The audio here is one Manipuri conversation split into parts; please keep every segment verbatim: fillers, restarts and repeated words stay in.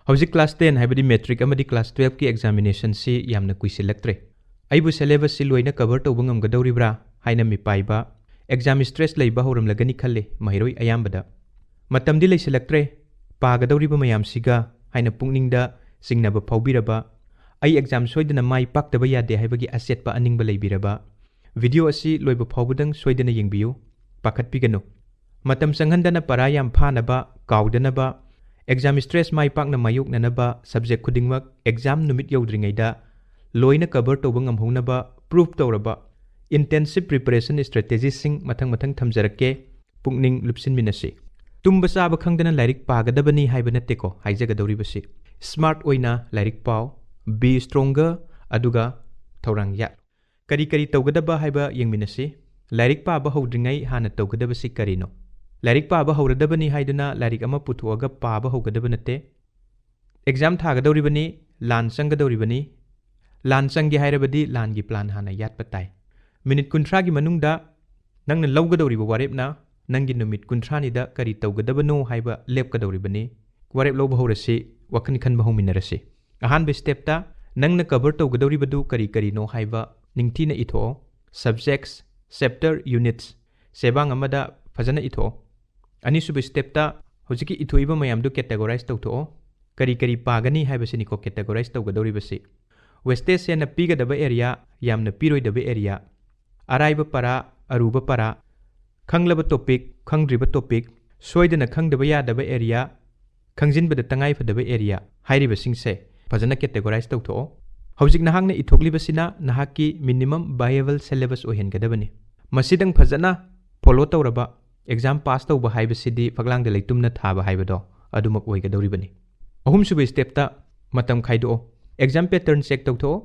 ꯍꯧꯖꯤꯛ class ten, ꯍꯥꯏꯕꯗꯤ matric ꯑꯃꯗꯤ class twelve ꯀꯤ examination ꯁꯤ ꯌꯥꯝꯅ ꯀꯨꯏꯁꯤꯜꯂꯛꯇ꯭ꯔꯦ꯫ ꯑꯩꯕꯨ syllabus ꯁꯤ ꯂꯣꯏꯅ cover ꯇꯧꯕ ꯉꯝꯒꯗꯧꯔꯤꯕ꯭ꯔꯥ ꯍꯥꯏꯅ ꯃꯤꯄꯥꯏꯕ, exam stress ꯂꯩꯕ ꯍꯧꯔꯝꯂꯒꯅꯤ ꯈꯜꯂꯤ ꯃꯍꯩꯔꯣꯏ ꯑꯌꯥꯝꯕꯗ꯫ ꯃꯇꯝꯗꯤ ꯂꯩꯁꯤꯜꯂꯛꯇ꯭ꯔꯦ, ꯄꯥꯒꯗꯧꯔꯤꯕ ꯃꯌꯥꯝꯁꯤꯒ ꯍꯥꯏꯅ ꯄꯨꯛꯅꯤꯡꯗ ꯆꯤꯡꯅꯕ ꯐꯥꯎꯕꯤꯔꯕ, ꯑꯩ exam ꯁꯣꯏꯗꯅ ꯃꯥꯏ ꯄꯥꯛꯇꯕ ꯌꯥꯗꯦ ꯍꯥꯏꯕꯒꯤ ꯑꯆꯦꯠꯄ ꯑꯅꯤꯡꯕ ꯂꯩꯕꯤꯔꯕ, video ꯑꯁꯤ ꯂꯣꯏꯕ ꯐꯥꯎꯕꯗꯪ ꯁꯣꯏꯗꯅ ꯌꯦꯡꯕꯤꯌꯨ꯫ ꯄꯥꯈꯠꯄꯤꯒꯅꯨ꯫ ꯃꯇꯝ ꯆꯪꯍꯟꯗꯅ ꯄꯔꯥ ꯌꯥꯝ ꯐꯥꯅꯕ, ꯀꯥꯎꯗꯅꯕ, exam stress ꯃꯥꯏ ꯄꯥꯛꯅ ꯃꯥꯌꯣꯛꯅꯅꯕ subject ꯈꯨꯗꯤꯡꯃꯛ exam ꯅꯨꯃꯤꯠ ꯌꯧꯗ꯭ꯔꯤꯉꯩꯗ ꯂꯣꯏꯅ cover ꯇꯧꯕ ꯉꯝꯍꯧꯅꯕ proof ꯇꯧꯔꯕ intensive preparation strategy ꯁꯤꯡ ꯃꯊꯪ ꯃꯊꯪ ꯊꯝꯖꯔꯛꯀꯦ꯫ ꯄꯨꯛꯅꯤꯡ ꯂꯨꯞꯁꯤꯟꯃꯤꯟꯅꯁꯤ꯫ ꯇꯨꯝꯕ ꯆꯥꯕ ꯈꯪꯗꯅ ꯂꯥꯏꯔꯤꯛ ꯄꯥꯒꯗꯕꯅꯤ ꯍꯥꯏꯕ ꯅꯠꯇꯦꯀꯣ ꯍꯥꯏꯖꯒꯗꯧꯔꯤꯕꯁꯤ꯫ Smart ꯑꯣꯏꯅ ꯂꯥꯏꯔꯤꯛ ꯄꯥꯎ, be stronger, ꯑꯗꯨꯒ ꯊꯧꯔꯥꯡ ꯌꯥꯠ꯫ ꯀꯔꯤ ꯀꯔꯤ ꯇꯧꯒꯗꯕ ꯍꯥꯏꯕ ꯌꯦꯡꯃꯤꯟꯅꯁꯤ꯫ ꯂꯥꯏꯔꯤꯛ ꯄꯥꯕ ꯍꯧꯗ꯭ꯔꯤꯉꯩ ꯍꯥꯟꯅ ꯇꯧꯒꯗꯕꯁꯤ ꯀꯔꯤꯅꯣ? ꯂꯥꯏꯔꯤꯛ ꯄꯥꯕ ꯍꯧꯔꯗꯕꯅꯤ ꯍꯥꯏꯗꯨꯅ ꯂꯥꯏꯔꯤꯛ ꯑꯃ ꯄꯨꯊꯣꯛꯑꯒ ꯄꯥꯕ ꯍꯧꯒꯗꯕ ꯅꯠꯇꯦ꯫ Exam ꯊꯥꯒꯗꯧꯔꯤꯕꯅꯤ, ꯂꯥꯟ ꯆꯪꯒꯗꯧꯔꯤꯕꯅꯤ꯫ ꯂꯥꯟ ꯆꯪꯒꯦ ꯍꯥꯏꯔꯕꯗꯤ ꯂꯥꯟꯒꯤ plan ꯍꯥꯟꯅ ꯌꯥꯠꯄ ꯇꯥꯏ꯫ Minute ꯀꯨꯟꯊ꯭ꯔꯥꯒꯤ ꯃꯅꯨꯡꯗ ꯅꯪꯅ ꯂꯧꯒꯗꯧꯔꯤꯕ ꯋꯥꯔꯦꯞꯅ ꯅꯪꯒꯤ ꯅꯨꯃꯤꯠ ꯀꯨꯟꯊ꯭ꯔꯥꯅꯤꯗ ꯀꯔꯤ ꯇꯧꯒꯗꯕꯅꯣ ꯍꯥꯏꯕ ꯂꯦꯞꯀꯗꯧꯔꯤꯕꯅꯤ꯫ ꯋꯥꯔꯦꯞ ꯂꯧꯕ ꯍꯧꯔꯁꯤ, ꯋꯥꯈꯜ ꯈꯟꯕ ꯍꯧꯃꯤꯟꯅꯔꯁꯤ꯫ ꯑꯍꯥꯟꯕ step ꯇ ꯅꯪꯅ cover ꯇꯧꯒꯗꯧꯔꯤꯕꯗꯨ ꯀꯔꯤ ꯀꯔꯤꯅꯣ ꯍꯥꯏꯕ ꯅꯤꯡꯊꯤꯅ ꯏꯊꯣꯛꯑꯣ꯫ Subjects, chapter, units, ꯆꯦꯕꯥꯡ ꯑꯃꯗ ꯐꯖꯅ ꯏꯊꯣꯛꯑꯣ꯫ ꯑꯅꯤꯁꯨꯕ step ꯇ ꯍꯧꯖꯤꯛꯀꯤ ꯏꯊꯣꯛꯏꯕ ꯃꯌꯥꯝꯗꯨ categorize ꯇꯧꯊꯣꯛꯑꯣ꯫ ꯀꯔꯤ ꯀꯔꯤ ꯄꯥꯒꯅꯤ ꯍꯥꯏꯕꯁꯤꯅꯤꯀꯣ categorize ꯇꯧꯒꯗꯧꯔꯤꯕꯁꯤ꯫ Wastage ꯍꯦꯟꯅ ꯄꯤꯒꯗꯕ area, ꯌꯥꯝꯅ ꯄꯤꯔꯣꯏꯗꯕ area, ꯑꯔꯥꯏꯕ ꯄꯔꯥ, ꯑꯔꯨꯕ ꯄꯔꯥ, ꯈꯪꯂꯕ topic, ꯈꯪꯗ꯭ꯔꯤꯕ topic, ꯁꯣꯏꯗꯅ ꯈꯪꯗꯕ ꯌꯥꯗꯕ area, ꯈꯪꯖꯤꯟꯕꯗ ꯇꯉꯥꯏꯐꯗꯕ area ꯍꯥꯏꯔꯤꯕꯁꯤꯡꯁꯦ ꯐꯖꯅ categorize ꯇꯧꯊꯣꯛꯑꯣ꯫ ꯍꯧꯖꯤꯛ ꯅꯍꯥꯛꯅ ꯏꯊꯣꯛꯂꯤꯕꯁꯤꯅ ꯅꯍꯥꯛꯀꯤ minimum viable syllabus ꯑꯣꯏꯍꯟꯒꯗꯕꯅꯤ꯫ ꯃꯁꯤꯗꯪ ꯐꯖꯅ follow ꯇꯧꯔꯕ exam pass ꯇꯧꯕ ꯍꯥꯏꯕꯁꯤꯗꯤ ꯐꯛꯂꯥꯡꯗ ꯂꯩꯇꯨꯝꯅ ꯊꯥꯕ ꯍꯥꯏꯕꯗꯣ ꯑꯗꯨꯃꯛ ꯑꯣꯏꯒꯗꯧꯔꯤꯕꯅꯤ꯫ ꯑꯍꯨꯝꯁꯨꯕ step ꯇ ꯃꯇꯝ ꯈꯥꯏꯗꯣꯛꯑꯣ꯫ Exam pattern check ꯇꯧꯊꯣꯛꯑꯣ꯫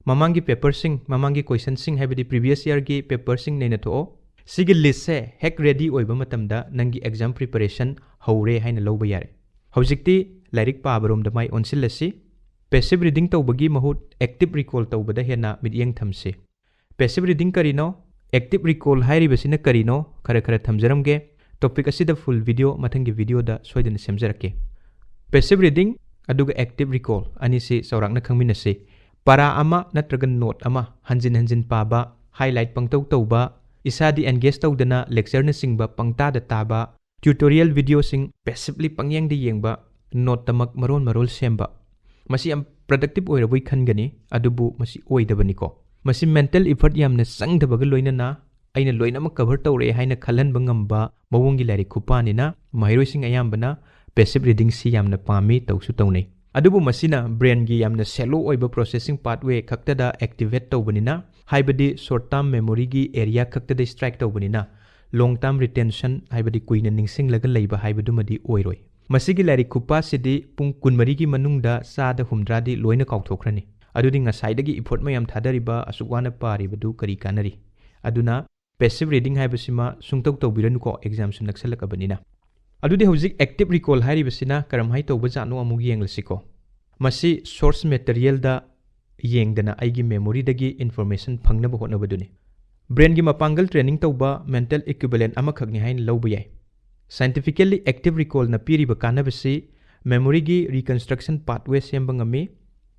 ꯃꯃꯥꯡꯒꯤ paper ꯁꯤꯡ, ꯃꯃꯥꯡꯒꯤ question ꯁꯤꯡ, ꯍꯥꯏꯕꯗꯤ previous year ꯒꯤ paper ꯁꯤꯡ ꯅꯩꯅꯊꯣꯛꯑꯣ꯫ ꯁꯤꯒꯤ list ꯁꯦ ꯍꯦꯛ ready ꯑꯣꯏꯕ ꯃꯇꯝꯗ ꯅꯪꯒꯤ exam preparation ꯍꯧꯔꯦ ꯍꯥꯏꯅ ꯂꯧꯕ ꯌꯥꯔꯦ꯫ ꯍꯧꯖꯤꯛꯇꯤ ꯂꯥꯏꯔꯤꯛ ꯄꯥꯕꯔꯣꯝꯗ ꯃꯥꯏ ꯑꯣꯟꯁꯤꯜꯂꯁꯤ꯫ Passive reading ꯇꯧꯕꯒꯤ ꯃꯍꯨꯠ active recall ꯇꯧꯕꯗ ꯍꯦꯟꯅ ꯃꯤꯠꯌꯦꯡ ꯊꯝꯁꯤ꯫ Passive reading ꯀꯔꯤꯅꯣ? Active recall ꯍꯥꯏꯔꯤꯕꯁꯤꯅ ꯀꯔꯤꯅꯣ? ꯈꯔ ꯈꯔ ꯊꯝꯖꯔꯝꯒꯦ꯫ Topic ꯑꯁꯤꯗ full video ꯃꯊꯪꯒꯤ video ꯗ ꯁꯣꯏꯗꯅ ꯁꯦꯝꯖꯔꯛꯀꯦ꯫ Passive reading ꯑꯗꯨꯒ active recall ꯑꯅꯤꯁꯤ ꯆꯥꯎꯔꯥꯛꯅ ꯈꯪꯃꯤꯟꯅꯁꯤ꯫ ꯄꯥꯔꯥ ꯑꯃ ꯅꯠꯇ꯭ꯔꯒ ꯅꯣꯠ ꯑꯃ ꯍꯟꯖꯤꯟ ꯍꯟꯖꯤꯟ ꯄꯥꯕ, highlight ꯄꯪꯇꯧ ꯇꯧꯕ, ꯏꯁꯥꯗꯤ engage ꯇꯧꯗꯅ lectureꯅꯆꯤꯡꯕ ꯄꯪꯇꯥꯗ ꯇꯥꯕ, tutorial videoꯁꯤꯡ passively ꯄꯪꯌꯦꯡꯗ ꯌꯦꯡꯕ, ꯅꯣꯠꯇꯃꯛ ꯃꯔꯣꯜ ꯃꯔꯣꯜ ꯁꯦꯝꯕ꯫ ꯃꯁꯤ ꯌꯥꯝ productive ꯑꯣꯏꯔꯕꯣꯏ ꯈꯟꯒꯅꯤ, ꯑꯗꯨꯕꯨ ꯃꯁꯤ ꯑꯣꯏꯗꯕꯅꯤꯀꯣ꯫ ꯃꯁꯤ mental effort ꯌꯥꯝꯅ ꯆꯪꯗꯕꯒ ꯂꯣꯏꯅꯅ ꯑꯩꯅ ꯂꯣꯏꯅꯃꯛ cover ꯇꯧꯔꯦ ꯍꯥꯏꯅ ꯈꯜꯍꯟꯕ ꯉꯝꯕ ꯃꯑꯣꯡꯒꯤ ꯂꯥꯏꯔꯤꯛ ꯈꯨꯄꯥꯅꯤꯅ ꯃꯍꯩꯔꯣꯏꯁꯤꯡ ꯑꯌꯥꯝꯕꯅ passive readingꯁꯤ ꯌꯥꯝꯅ ꯄꯥꯝꯃꯤ, ꯇꯧꯁꯨ ꯇꯧꯅꯩ꯫ ꯑꯗꯨꯕꯨ ꯃꯁꯤꯅ brainꯒꯤ ꯌꯥꯝꯅ shallow ꯑꯣꯏꯕ processing pathway ꯈꯛꯇꯗ activate ꯇꯧꯕꯅꯤꯅ, ꯍꯥꯏꯕꯗꯤ short term memoryꯒꯤ area ꯈꯛꯇꯗ strike ꯇꯧꯕꯅꯤꯅ, long term retention ꯍꯥꯏꯕꯗꯤ ꯀꯨꯏꯅ ꯅꯤꯡꯁꯤꯡꯂꯒ ꯂꯩꯕ ꯍꯥꯏꯕꯗꯨꯃꯗꯤ ꯑꯣꯏꯔꯣꯏ꯫ ꯃꯁꯤꯒꯤ ꯂꯥꯏꯔꯤꯛ ꯈꯨꯄꯥꯁꯤꯗꯤ ꯄꯨꯡ ꯀꯨꯟꯃꯔꯤꯒꯤ ꯃꯅꯨꯡꯗ ꯆꯥꯗ ꯍꯨꯝꯗ꯭ꯔꯥꯗꯤ ꯂꯣꯏꯅ ꯀꯥꯎꯊꯣꯛꯈ꯭ꯔꯅꯤ꯫ ꯑꯗꯨꯗꯤ ꯉꯁꯥꯏꯗꯒꯤ effort ꯃꯌꯥꯝ ꯊꯥꯗꯔꯤꯕ, ꯑꯁꯨꯛ ꯋꯥꯅ ꯄꯥꯔꯤꯕꯗꯨ ꯀꯔꯤ ꯀꯥꯟꯅꯔꯤ? ꯑꯗꯨꯅ passive reading ꯍꯥꯏꯕꯁꯤꯃ ꯁꯨꯡꯇꯧ ꯇꯧꯕꯤꯔꯅꯨꯀꯣ, examꯁꯨ ꯅꯛꯁꯜꯂꯛꯑꯕꯅꯤꯅ꯫ ꯑꯗꯨꯗꯤ ꯍꯧꯖꯤꯛ active recall ꯍꯥꯏꯔꯤꯕꯁꯤꯅ ꯀꯔꯝꯍꯥꯏꯅ ꯇꯧꯕꯖꯥꯠꯅꯣ ꯑꯃꯨꯛ ꯌꯦꯡꯂꯁꯤꯀꯣ꯫ ꯃꯁꯤ source materialꯗ ꯌꯦꯡꯗꯅ ꯑꯩꯒꯤ memoryꯗꯒꯤ information ꯐꯪꯅꯕ ꯍꯣꯠꯅꯕꯗꯨꯅꯤ꯫ Brainꯒꯤ ꯃꯄꯥꯡꯒꯜ training ꯇꯧꯕ mental equivalent ꯑꯃꯈꯛꯅꯤ ꯍꯥꯏꯅ ꯂꯧꯕ ꯌꯥꯏ꯫ Scientifically active recallꯅ ꯄꯤꯔꯤꯕ ꯀꯥꯟꯅꯕꯁꯤ memoryꯒꯤ reconstruction pathway ꯁꯦꯝꯕ ꯉꯝꯃꯤ,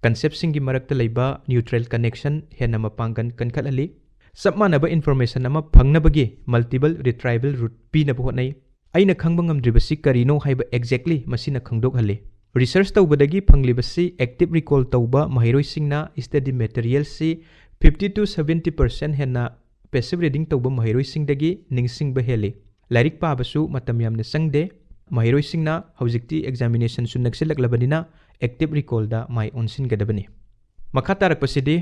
conceptꯁꯤꯡꯒꯤ ꯃꯔꯛꯇ ꯂꯩꯕ neural connection ꯍꯦꯟꯅ ꯃꯄꯥꯡꯒꯜ ꯀꯟꯈꯠꯍꯜꯂꯤ, ꯆꯞ ꯃꯥꯟꯅꯕ information ꯑꯃ ꯐꯪꯅꯕꯒꯤ multiple retrieval route ꯄꯤꯅꯕ ꯍꯣꯠꯅꯩ, ꯑꯩꯅ ꯈꯪꯕ ꯉꯝꯗ꯭ꯔꯤꯕꯁꯤ ꯀꯔꯤꯅꯣ ꯍꯥꯏꯕ exactly ꯃꯁꯤꯅ ꯈꯪꯗꯣꯛꯍꯜꯂꯤ꯫ Research ꯇꯧꯕꯗꯒꯤ ꯐꯪꯂꯤꯕꯁꯤ active recall ꯇꯧꯕ ꯃꯍꯩꯔꯣꯏꯁꯤꯡꯅ study materialꯁꯤ fifty to seventy percent ꯍꯦꯟꯅ passive reading ꯇꯧꯕ ꯃꯍꯩꯔꯣꯏꯁꯤꯡꯗꯒꯤ ꯅꯤꯡꯁꯤꯡꯕ ꯍꯦꯜꯂꯤ꯫ ꯂꯥꯏꯔꯤꯛ ꯄꯥꯕꯁꯨ ꯃꯇꯝ ꯌꯥꯝꯅ ꯆꯪꯗꯦ꯫ ꯃꯍꯩꯔꯣꯏꯁꯤꯡꯅ ꯍꯧꯖꯤꯛꯇꯤ examinationꯁꯨ ꯅꯛꯁꯤꯜꯂꯛꯂꯕꯅꯤꯅ active recallꯗ ꯃꯥꯏ ꯑꯣꯟꯁꯤꯟꯒꯗꯕꯅꯤ꯫ ꯃꯈꯥ ꯇꯥꯔꯛꯄꯁꯤꯗꯤ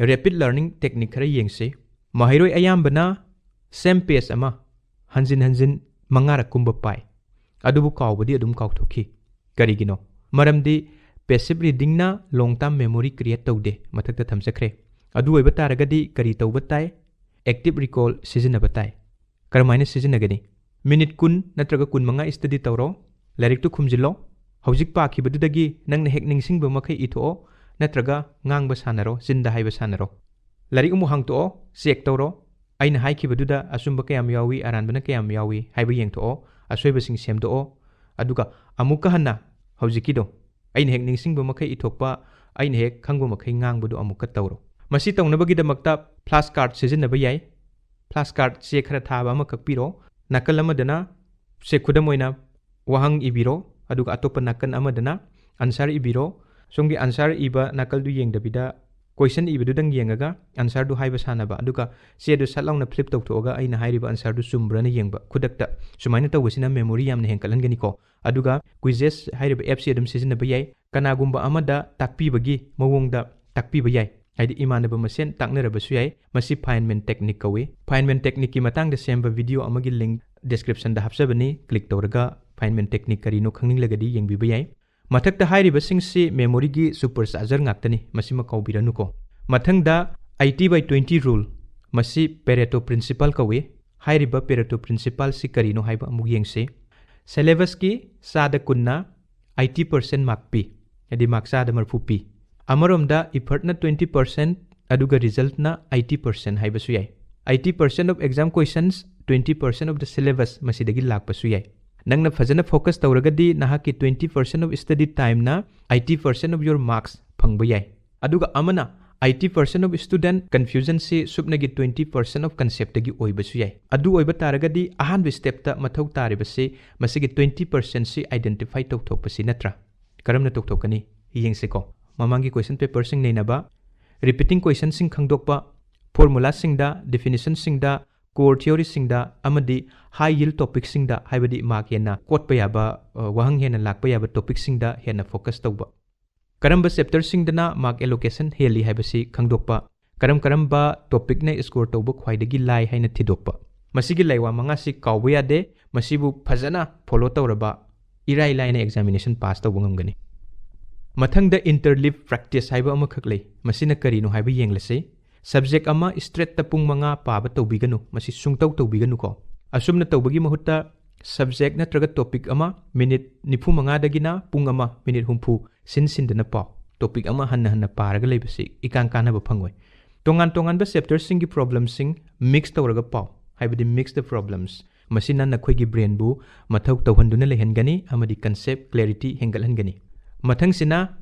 rapid learning technique ꯈꯔ ꯌꯦꯡꯁꯤ꯫ ꯃꯍꯩꯔꯣꯏ ꯑꯌꯥꯝꯕꯅ same page ꯑꯃ ꯍꯟꯖꯤꯟ ꯍꯟꯖꯤꯟ ꯃꯉꯥꯔꯛ ꯀꯨꯝꯕ ꯄꯥꯏ, ꯑꯗꯨꯕꯨ ꯀꯥꯎꯕꯗꯤ ꯑꯗꯨꯝ ꯀꯥꯎꯊꯣꯛꯈꯤ꯫ ꯀꯔꯤꯒꯤꯅꯣ? ꯃꯔꯝꯗꯤ passive readingꯅ long term memory create ꯇꯧꯗꯦ, ꯃꯊꯛꯇ ꯊꯝꯖꯈ꯭ꯔꯦ꯫ ꯑꯗꯨ ꯑꯣꯏꯕ ꯇꯥꯔꯒꯗꯤ ꯀꯔꯤ ꯇꯧꯕ ꯇꯥꯏ? Active recall ꯁꯤꯖꯤꯟꯅꯕ ꯇꯥꯏ꯫ ꯀꯔꯝꯍꯥꯏꯅ ꯁꯤꯖꯤꯟꯅꯒꯅꯤ? Minute ꯀꯨꯟ ꯅꯠꯇ꯭ꯔꯒ ꯀꯨꯟꯃꯉꯥ study ꯇꯧꯔꯣ, ꯂꯥꯏꯔꯤꯛꯇꯨ ꯈꯨꯝꯖꯤꯜꯂꯣ, ꯍꯧꯖꯤꯛ ꯄꯥꯈꯤꯕꯗꯨꯗꯒꯤ ꯅꯪꯅ ꯍꯦꯛ ꯅꯤꯡꯁꯤꯡꯕ ꯃꯈꯩ ꯏꯊꯣꯛꯑꯣ, ꯅꯠꯇ꯭ꯔꯒ ꯉꯥꯡꯕ ꯁꯥꯟꯅꯔꯣ, ꯆꯤꯟꯗ ꯍꯥꯏꯕ ꯁꯥꯟꯅꯔꯣ꯫ ꯂꯥꯏꯔꯤꯛ ꯑꯃꯨꯛ ꯍꯥꯡꯇꯣꯛꯑꯣ, check ꯇꯧꯔꯣ, ꯑꯩꯅ ꯍꯥꯏꯈꯤꯕꯗꯨꯗ ꯑꯆꯨꯝꯕ ꯀꯌꯥꯝ ꯌꯥꯎꯏ, ꯑꯔꯥꯟꯕꯅ ꯀꯌꯥꯝ ꯌꯥꯎꯏ ꯍꯥꯏꯕ ꯌꯦꯡꯊꯣꯛꯑꯣ, ꯑꯁꯣꯏꯕꯁꯤꯡ ꯁꯦꯝꯗꯣꯛꯑꯣ꯫ ꯑꯗꯨꯒ ꯑꯃꯨꯛꯀ ꯍꯟꯅ ꯍꯧꯖꯤꯛꯀꯤꯗꯣ, ꯑꯩꯅ ꯍꯦꯛ ꯅꯤꯡꯁꯤꯡꯕ ꯃꯈꯩ ꯏꯊꯣꯛꯄ, ꯑꯩꯅ ꯍꯦꯛ ꯈꯪꯕ ꯃꯈꯩ ꯉꯥꯡꯕꯗꯨ ꯑꯃꯨꯛꯀ ꯇꯧꯔꯣ꯫ ꯃꯁꯤ ꯇꯧꯅꯕꯒꯤꯗꯃꯛꯇ flashcard ꯁꯤꯖꯤꯟꯅꯕ ꯌꯥꯏ꯫ Flashcard ꯆꯦ ꯈꯔ ꯊꯥꯕ ꯑꯃ ꯀꯛꯄꯤꯔꯣ꯫ ꯅꯥꯀꯜ ꯑꯃꯗꯅ, ꯁꯦ ꯈꯨꯗꯝ ꯑꯣꯏꯅ, ꯋꯥꯍꯪ ꯏꯕꯤꯔꯣ, ꯑꯗꯨꯒ ꯑꯇꯣꯞꯄ ꯅꯥꯀꯜ ꯑꯃꯗꯅ answer ꯏꯕꯤꯔꯣ꯫ ꯁꯣꯝꯒꯤ answer ꯏꯕ ꯅꯥꯀꯜꯗꯨ ꯌꯦꯡꯗꯕꯤꯗ question ꯏꯕꯗꯨꯗꯪ ꯌꯦꯡꯉꯒ answerꯗꯨ ꯍꯥꯏꯕ ꯁꯥꯟꯅꯕ, ꯑꯗꯨꯒ ꯆꯦꯗꯨ ꯁꯠ ꯂꯥꯎꯅ flip ꯇꯧꯊꯣꯛꯑꯒ ꯑꯩꯅ ꯍꯥꯏꯔꯤꯕ answerꯗꯨ ꯆꯨꯝꯕ꯭ꯔꯅ ꯌꯦꯡꯕ꯫ ꯈꯨꯗꯛꯇ ꯁꯨꯃꯥꯏꯅ ꯇꯧꯕꯁꯤꯅ memory ꯌꯥꯝꯅ ꯍꯦꯟꯒꯠꯍꯟꯒꯅꯤꯀꯣ꯫ ꯑꯗꯨꯒ Quizizz ꯍꯥꯏꯔꯤꯕ appꯁꯤ ꯑꯗꯨꯝ ꯁꯤꯖꯤꯟꯅꯕ ꯌꯥꯏ꯫ ꯀꯅꯥꯒꯨꯝꯕ ꯑꯃꯗ ꯇꯥꯛꯄꯤꯕꯒꯤ ꯃꯑꯣꯡꯗ ꯇꯥꯛꯄꯤꯕ ꯌꯥꯏ꯫ ꯍꯥꯏꯗꯤ ꯏꯃꯥꯟꯅꯕ ꯃꯁꯦꯟ ꯇꯥꯛꯅꯔꯕꯁꯨ ꯌꯥꯏ꯫ ꯃꯁꯤ Feynman technique ꯀꯧꯏ꯫ Feynman techniqueꯀꯤ ꯃꯇꯥꯡꯗ ꯁꯦꯝꯕ video ꯑꯃꯒꯤ link descriptionꯗ ꯍꯥꯞꯆꯕꯅꯤ꯫ Click ꯇꯧꯔꯒ Feynman technique ꯀꯔꯤꯅꯣ ꯈꯪꯅꯤꯡꯂꯒꯗꯤ ꯌꯦꯡꯕꯤꯕ ꯌꯥꯏ꯫ ꯃꯊꯛꯇ ꯍꯥꯏꯔꯤꯕꯁꯤꯡꯁꯤ memoryꯒꯤ super charger ꯉꯥꯛꯇꯅꯤ, ꯃꯁꯤꯃ ꯀꯥꯎꯕꯤꯔꯅꯨꯀꯣ꯫ ꯃꯊꯪꯗ eighty by twenty rule, ꯃꯁꯤ Pareto principle ꯀꯧꯏ꯫ ꯍꯥꯏꯔꯤꯕ Pareto principleꯁꯤ ꯀꯔꯤꯅꯣ ꯍꯥꯏꯕ ꯑꯃꯨꯛ ꯌꯦꯡꯁꯤ꯫ Syllabusꯀꯤ ꯆꯥꯗ ꯀꯨꯟꯅ eighty percent mark ꯄꯤ, ꯍꯥꯏꯗꯤ mark ꯆꯥꯗ ꯃꯔꯤꯐꯨ ꯄꯤ꯫ ꯑꯃꯔꯣꯝꯗ effortꯅ twenty percent, ꯑꯗꯨꯒ resultꯅ eighty percent ꯍꯥꯏꯕꯁꯨ ꯌꯥꯏ꯫ Eighty percent of exam questions, twenty percent of the syllabus, ꯃꯁꯤꯗꯒꯤ ꯂꯥꯛꯄꯁꯨ ꯌꯥꯏ꯫ ꯅꯪꯅ ꯐꯖꯅ focus ꯇꯧꯔꯒꯗꯤ ꯅꯍꯥꯛꯀꯤ twenty percent of study timeꯅ eighty percent of your marks ꯐꯪꯕ ꯌꯥꯏ꯫ ꯑꯗꯨꯒ ꯑꯃꯅ eighty percent of student confusionꯁꯤ ꯁꯨꯞꯅꯒꯤ twenty percent of conceptꯇꯒꯤ ꯑꯣꯏꯕꯁꯨ ꯌꯥꯏ꯫ ꯑꯗꯨ ꯑꯣꯏꯕ ꯇꯥꯔꯒꯗꯤ ꯑꯍꯥꯟꯕ stepꯇ ꯃꯊꯧ ꯇꯥꯔꯤꯕꯁꯤ ꯃꯁꯤꯒꯤ twenty percentꯁꯤ identify ꯇꯧꯊꯣꯛꯄꯁꯤ ꯅꯠꯇ꯭ꯔꯥ? ꯀꯔꯝꯅ ꯇꯧꯊꯣꯛꯀꯅꯤ? ꯌꯦꯡꯁꯤꯀꯣ꯫ ꯃꯃꯥꯡꯒꯤ question paperꯁꯤꯡ ꯅꯩꯅꯕ, repeating questionꯁꯤꯡ ꯈꯪꯗꯣꯛꯄ, formulaꯁꯤꯡꯗ, definitionꯁꯤꯡꯗ, core theoryꯁꯤꯡꯗ ꯑꯃꯗꯤ high yield topicꯁꯤꯡꯗ, ꯍꯥꯏꯕꯗꯤ mark ꯍꯦꯟꯅ ꯀꯣꯠꯄ ꯌꯥꯕ, ꯑ, ꯋꯥꯍꯪ ꯍꯦꯟꯅ ꯂꯥꯛꯄ ꯌꯥꯕ topicꯁꯤꯡꯗ ꯍꯦꯟꯅ focus ꯇꯧꯕ꯫ ꯀꯔꯝꯕ chapterꯁꯤꯡꯗꯅ mark allocation ꯍꯦꯜꯂꯤ ꯍꯥꯏꯕꯁꯤ ꯈꯪꯗꯣꯛꯄ, ꯀꯔꯝ ꯀꯔꯝꯕ topicꯅ score ꯇꯧꯕ ꯈ꯭ꯋꯥꯏꯗꯒꯤ ꯂꯥꯏ ꯍꯥꯏꯅ ꯊꯤꯗꯣꯛꯄ꯫ ꯃꯁꯤꯒꯤ ꯂꯥꯏꯋꯥ ꯃꯉꯥꯁꯤ ꯀꯥꯎꯕ ꯌꯥꯗꯦ, ꯃꯁꯤꯕꯨ ꯐꯖꯅ follow ꯇꯧꯔꯕ ꯏꯔꯥꯏ ꯂꯥꯏꯅ examination pass ꯇꯧꯕ ꯉꯝꯒꯅꯤ꯫ ꯃꯊꯪꯗ interleave practice ꯍꯥꯏꯕ ꯑꯃꯈꯛ ꯂꯩ꯫ ꯃꯁꯤꯅ ꯀꯔꯤꯅꯣ ꯍꯥꯏꯕ ꯌꯦꯡꯂꯁꯤ꯫ Subject ꯑꯃ straightꯇ ꯄꯨꯡ ꯃꯉꯥ ꯄꯥꯕ ꯇꯧꯕꯤꯒꯅꯨ, ꯃꯁꯤ ꯁꯨꯡꯇꯧ ꯇꯧꯕꯤꯒꯅꯨꯀꯣ꯫ ꯑꯁꯨꯝꯅ ꯇꯧꯕꯒꯤ ꯃꯍꯨꯠꯇ subject ꯅꯠꯇ꯭ꯔꯒ topic ꯑꯃ minute ꯅꯤꯐꯨ ꯃꯉꯥꯗꯒꯤꯅ ꯄꯨꯡ ꯑꯃ minute ꯍꯨꯝꯐꯨ ꯁꯤꯟ ꯁꯤꯟꯗꯅ ꯄꯥꯎ꯫ Topic ꯑꯃ ꯍꯟꯅ ꯍꯟꯅ ꯄꯥꯔꯒ ꯂꯩꯕꯁꯤ ꯏꯀꯥꯟ ꯀꯥꯟꯅꯕ ꯐꯪꯉꯣꯏ꯫ ꯇꯣꯉꯥꯟ ꯇꯣꯉꯥꯟꯕ chapterꯁꯤꯡꯒꯤ problemꯁꯤꯡ mix ꯇꯧꯔꯒ ꯄꯥꯎ, ꯍꯥꯏꯕꯗꯤ mix the problems꯫ ꯃꯁꯤꯅ ꯅꯈꯣꯏꯒꯤ brainꯕꯨ ꯃꯊꯧ ꯇꯧꯍꯟꯗꯨꯅ ꯂꯩꯍꯟꯒꯅꯤ ꯑꯃꯗꯤ concept clarity ꯍꯦꯟꯒꯠꯍꯟꯒꯅꯤ꯫ ꯃꯊꯪꯁꯤꯅ